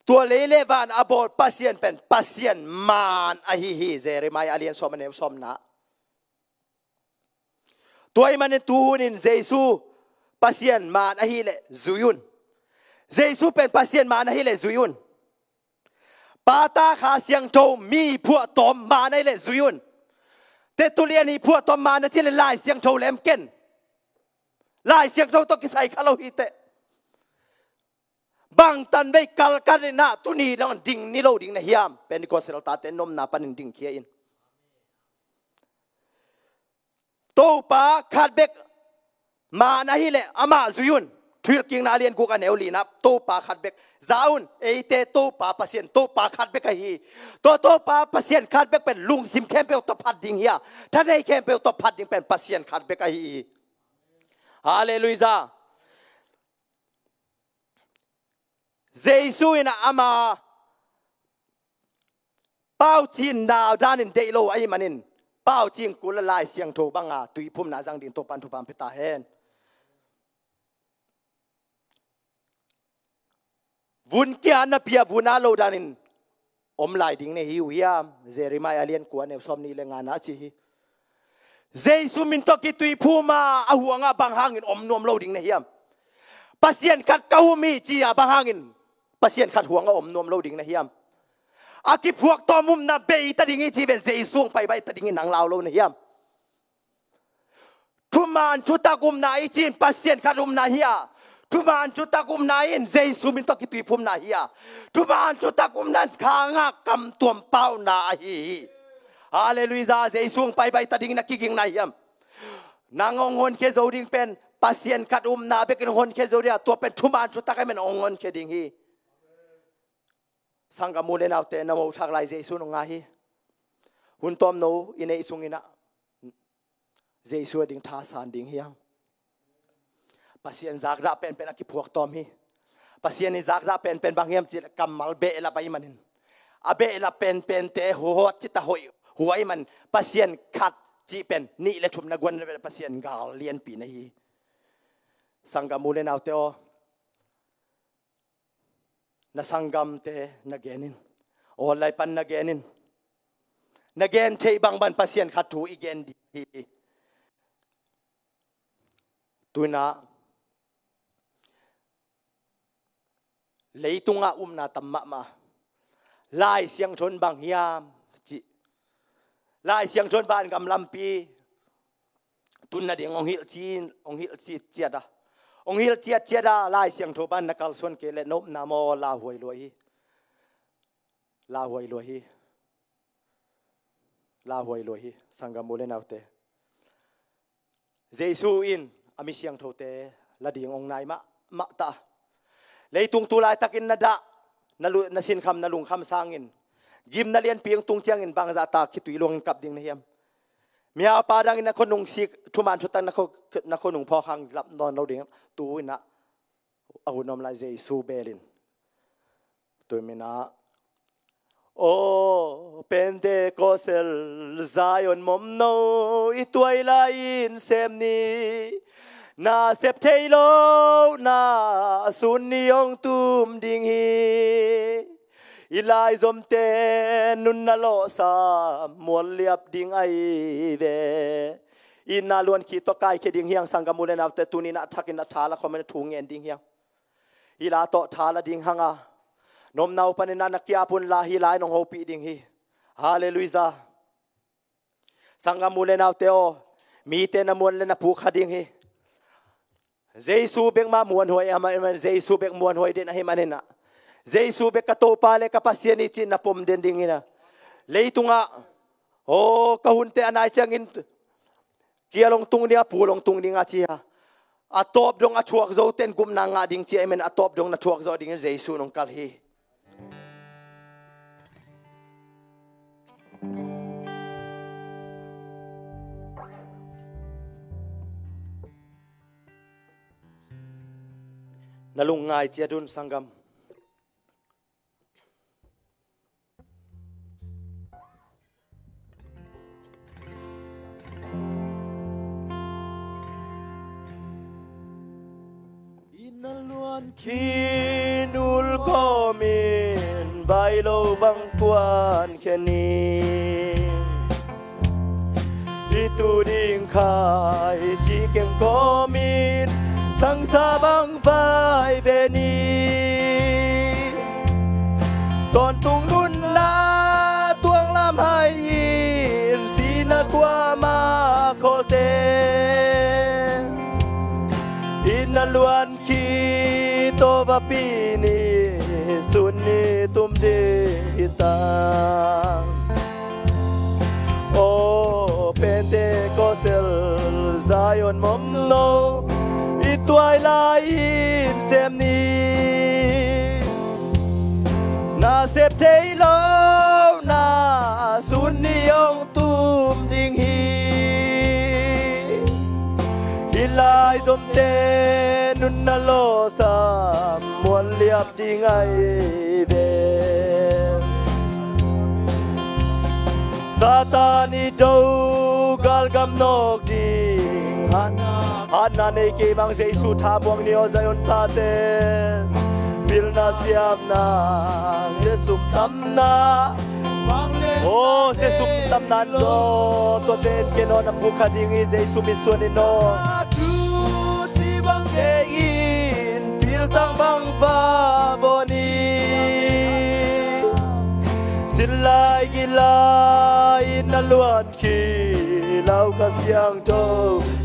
tua lei le van a bawl Pasian pen Pasian maan ahi hi. Jeremiah a lian sawm a neu sawmna. Tua ahih manin tu hunin Jesu Pasian maan ahih leh zui un. Jesu pen Pasian maan ahih leh zui un. Pa, Ta, Kha Siangtho mi phuahtawm maan ahih leh zui un. Te tulian hi phuahtawm maan a ci le Lai Siangtho lem ken. Lai Siangtho tawh kisai kha lo hi teh. Bangtan vei kalkat in ah tuni dang ding ni lo ding na hiam? Pentecostal tate nopna panin dingkhia in. Topa khat bek maan ahih leh amah zui un. Thuhilhkikna a lian guk a neu lina, Topa khat bek. Za un, eite Topa Pasian Topa khat bek ahi hi. Tua Topa Pasian khat bek pen lungsim khempeuh tawh phat ding hi a, thanei khempeuh tawh phat ding pen Pasian khat bek ahi hi. Halleluiah. Jesu in a ama paucin nau danin deih lo ahih manin, paucin kul a Lai Siangtho banga tuiphumna zang ding Topan thupha pia ta hen. Vun kia na pia vun a lo danin om lai ding na hi uh hiam? Jeremiah a lian kua neu sawm nih le nga na ci hi. Jesu min tawh kituiphum a, a huangah bang hangin om nuam lo ding na hiam? Pasian khat ka um hi ci a bang hangin Pasian khat huangah om nuam lo ding na hiam? A kiphuak tawm upna bei ta ding hi ci ven Jesu hong paibai ta dingin nang lau lo na hiam? Thuman thutak upna i cin Pasian khat upna hi a, thuman thutak upna in Jesu min tawh kituiphumna hi a, thuman thutak upna in khangah kamtuam pauna ahi hi. Halleluiah. Jesu hong paibai ta dingin a kigingna hiam? Nang hong honkhia zo ding pen Pasian khat upna bekin hong honkhia zo ding a, tua pen thuman thutak ahih manin hong honkhia ding hi. Sanggam u le naute, na mo thak lai Jesu nong ngah hi. Hun tawm no i neih sungin ah Jesu a ding thasan ding hiam? Pasian zakdah penpen a kiphuak tawm hi. Pasian i zakdah penpen bang hiam cih leh kammal behlap ahih manin, a behlap penpente huat cita hoih huai man Pasian khat cih pen nih le thum na guan le Pasian gal lianpi na hi. Sanggam u le naute aw, na sanggamte na gen in. Online pan na gen in. Na gen theih bangbang Pasian khat thu i gen ding hi. Tuinah leitungah upna tam mahmah. Lai Siangtho in bang hiam cih, Lai Siangtho in vangam lampi tun nading hong hilh cin, hong hilh cit ciat a, hong hilh ciat ciat a, Lai Siangtho pan na kalsuan kei leh na upna maw lauhuai lua hi. Lauhuai lua hi. Lauhuai lua hi, sanggam u le naute. Jesu in a mi siangthote la ding hong nai mahmah ta. Leitung tu laitakin na dah, na lu-, na sinkham, na lungkham sangin gimna lianpi hong tung ciangin bangzah ta khitui luangin kap ding na hiam? Mialpa dangin na khonung sik, thuman thutak na kho, na khonung phawk hang lap nawn lo ding. Tu inah a hun om lai Jesu belin. Tui minah, aw Pentecost Zion momno i tuai lai-in sem ni. Na sep thei lo na sun ni hong tum ding hi. I laizomte nun na lawhsa mual liap ding ahi ve. Itna luan khit tawh kaikhia ding hiang, sanggam u le naute, tuninah thakin a tha la khawm in a thu ngen ding hiang. Hih la tawh tha la ding hanga, nomna uh panin na kiap un la, hih la in hong hopih ding hi. Halleluiah. Sanggam u le naute aw, Mite na muan le na puk kha ding hi. Jesu bek mah muanhuai ahih manin, Jesu bek muanhuai den ahih manin ah, Jesu bek ka Topa le ka Pasian hi ci-in na pom den ding hi na. Leitungah, aw, ka hunte a nai ciangin kial hong tung ding a, pul hong tung ding a ci a, a tawp dong a thuak zo ten gupna ngah ding ci ahih manin a tawp dong na thuak zo dingin Jesu in hong kal hi. Na lungngai ciat un, sanggam. I na luan khin ul kawmin vai lo bang kuan khen in. I tu ding kha i ci keng kawmin sangsa bang vai ve ni. Tawntung nunna tuang lam hai in sihna kuamah khawlte. I na luan khit tawh vapi ni sun ni tum ding hi ta. Aw Pentecost, Zion mawmno i tuailai in sem ni. Na sep thei lo na sun ni hong tum ding hi. I laizomte nunna lawsam muan liap ding ahi ve. Satan i do galgam nawk ding hatna, hatna nei kei bang Jesu thamuang ni aw Zion tate. Pilna siamna, siasum tamna, aw siasum tamna in zaw tuate en ken aw, na puk kha ding hi. Jesu mitsuan in aw. Thu ci bang kei in piltang bang va vaw ni. Sinlai gilai in na luan khi lau Kha Siangtho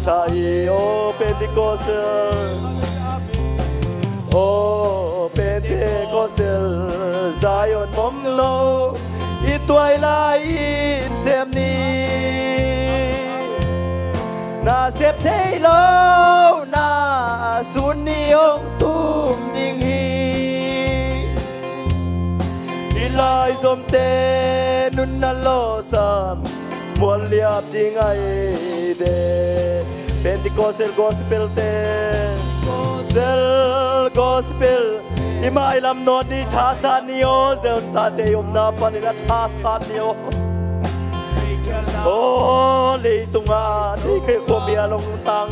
tha hi. Aw Pentecost, aw Pentecost, Zion mawmno i tuailai in sem ni. Na sep thei lo na sun ni hong tum ding hi. I laizomte nunna lawsam muan liap ding ahi ve. Pentecost gospel te, Pentecostal gospel. I mailam nawn ni, thasan ni aw, Zion tate i omna panin a thasan ni aw. Aw leitungah, leikhei khuamial hong tang.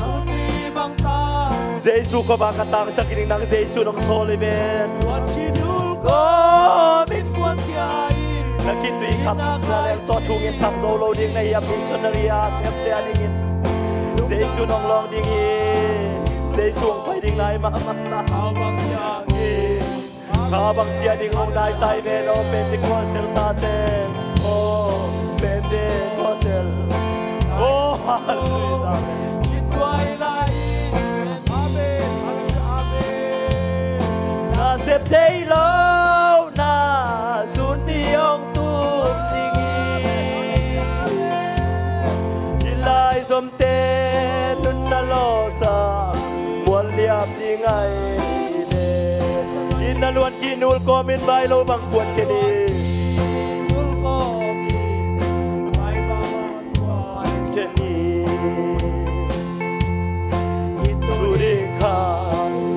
Jesu khuavak ka tangsak ding nang Jesu in hong sawl hi ve. Na khitui khap na leng tawh thu ngetsak zo lo ding na hi a, missionary a semte a dingin. Jesu in hong lawng ding hi. Jesu hong pai ding nai mahmah ta. Kha bang ciah ding hong nai tai ve lo Pentecostal tate. Aw Pentecostal. Aw hallelujah. Na sep thei lo na sun ni hong tum ding hi. I laizomte nunna lawsam muan liap ding ahi ve. I na luan khin ul kawmin vai lo bang kuan khen hi. Khen hi. I tu ding kha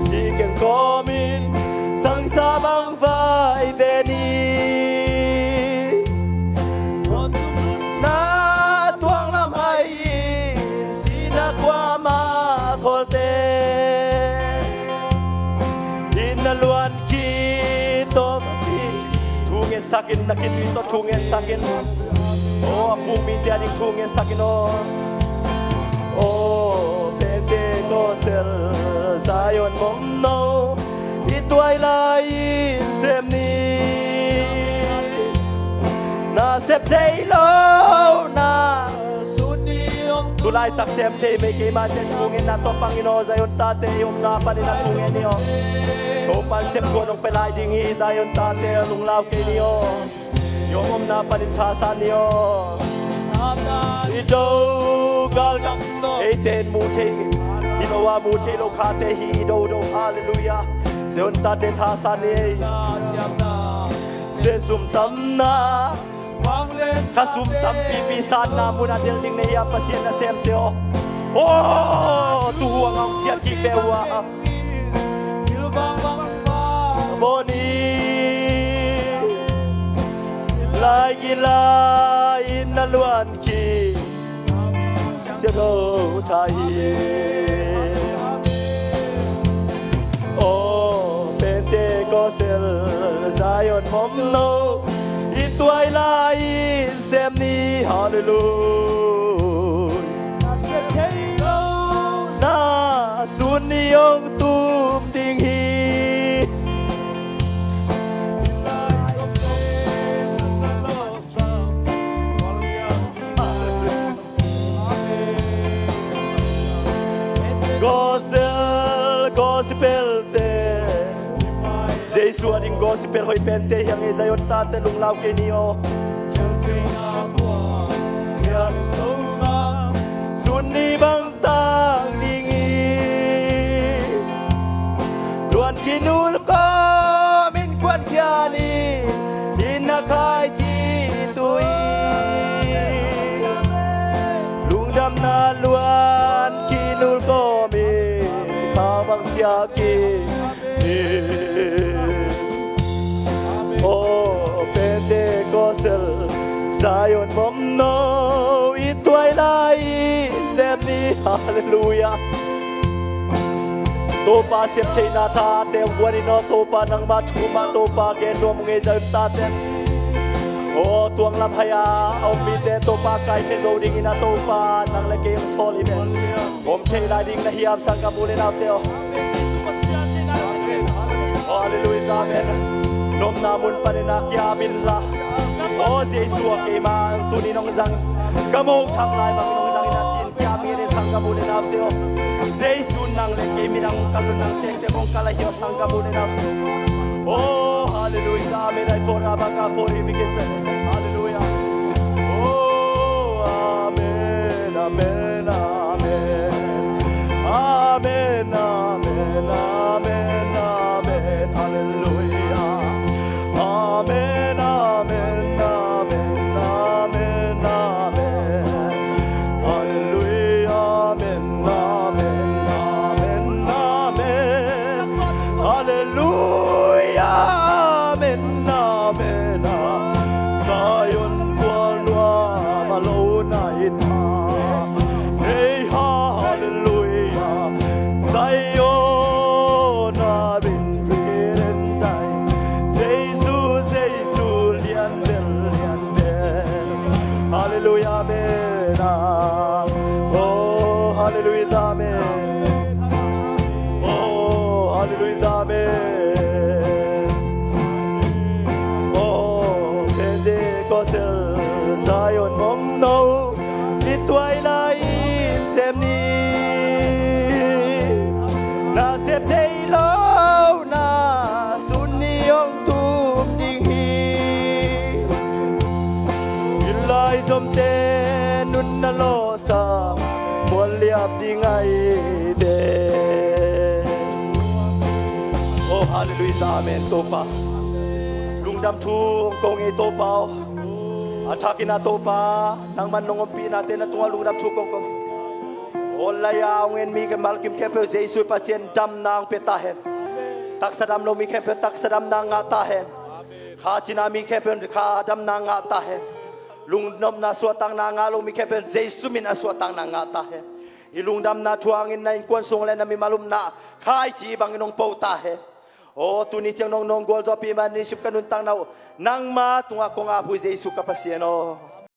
ci keng kawmin sangsa bang vai ve ni. Na tuang lam hai in sihna kuamah khawlte. I na luan khit tawh thu ngetsak in, na khitui tawh thu ngetsak in. Aw a puk mite a ding thu ngetsak in aw. Aw Pentecostal, Zion mawmno i tuailai in sem ni. Na sep thei lo na sun ni hong Laitak sem thei mei keimah ten thungen na tua pangin aw, Zion tate i omna panin a thungen ni aw. Topan sepkuan hong pia lai ding hi, Zion tate lunglau kei ni aw. I om omna panin thasan ni aw. I do galkap eite in mu thei, i lo a mu thei lo khate hi, i do do. Halleluiah. Zion tate thasan ni ei. Sesum tamna, ka sum tampipi sanna mun a del ding na hi a, Pasian nasemte aw. Aw, tu huang a hong ciah kik ve uh a, bawni lai gila in na luan kik. Sia tho tha hi. Aw Pentecost Zion mawmno, i tuai lai in sem ni. Halleluiah. Na sun ni hong tum ding hi. Gospel, gospel te. Jesu a ding gospel hoih pente hiang ei, Zion tate lunglau kei ni aw. Sun ni bang tang ding hi. Luan khinul kawmin kuan khia ni, inn a khaici tui. Lungdamna luan khinul kawmin kha bang ciah kik hi. Aw Pentecost Zion mawmno, i tuai lai in sem ni. Halleluiah. Topa sep theihna thate hong guan in aw, Topa nangma thu mah Topa gen nuam ung ei, Zion tate. Aw tuang lam hai a om mite Topa kaikhia zo dingin a Topa nang le kei hong sawl hi ven. Om thei lai ding na hiam, sanggam u le naute aw? Halleluiah, amen. Nopna mun panin a kiam inla. Aw Jesu a keima tuni nong zang, ka mo tham lai bangin nong zang in a, ci-in kiam hi ven, sanggam u le naute aw. Jesu nang le kei midang kal lo, nang tektek hong kal ahi aw, sanggam u le naute. Oh, halleluiah, amen. Ai fora baka fori bikisa. Halleluiah. Oh, amen, amen, amen. Amen, amen, amen, amen. Halleluiah. Amen, amen, amen, amen, amen. Halleluiah. Amen, amen, amen, amen. Halleluiah. Amen, amen, amen. Zion kual nuam a lo na hi ta. Hei ha, halleluiah. Zion a rin firen dai. Jesu, Jesu lian bel, lian bel. Halleluiah, amen. Oh, halleluiah, amen. Oh, halleluiah, amen. Oh, Pentecost Zion mawmno, i tuai lai in sem ni. Na sep thei lo na sun ni hong tum ding hi. I lai zomte nun na lawhsa, mual liap ding ahi ve. Oh, halleluiah, amen, Topa. Lungdam thu hong ko ing ei, Topa aw. A thakin a Topa, nangman nong ompihnate na tungah lungdam thu kong ko. Aw, lai-a hong en mi ka malkim khempeuh Jesu Pasian damna hong pia ta hen. Taksa dam lo mi khempeuh taksa damna ngah ta hen. Kha cina mi khempeuh kha damna ngah ta hen. Lungnopna suahtakna ngah lo mi khempeuh Jesu min a suahtakna ngah ta hen. Hih lungdamna thu hangin na innkuan sung le na mimal upna khaici bangin hong po ta hen. Aw, tuni ciang nong nong gualzawhpih man ni sip ka nuntakna uh nangma tungah kong ap uh hi, Jesu ka Pasian aw.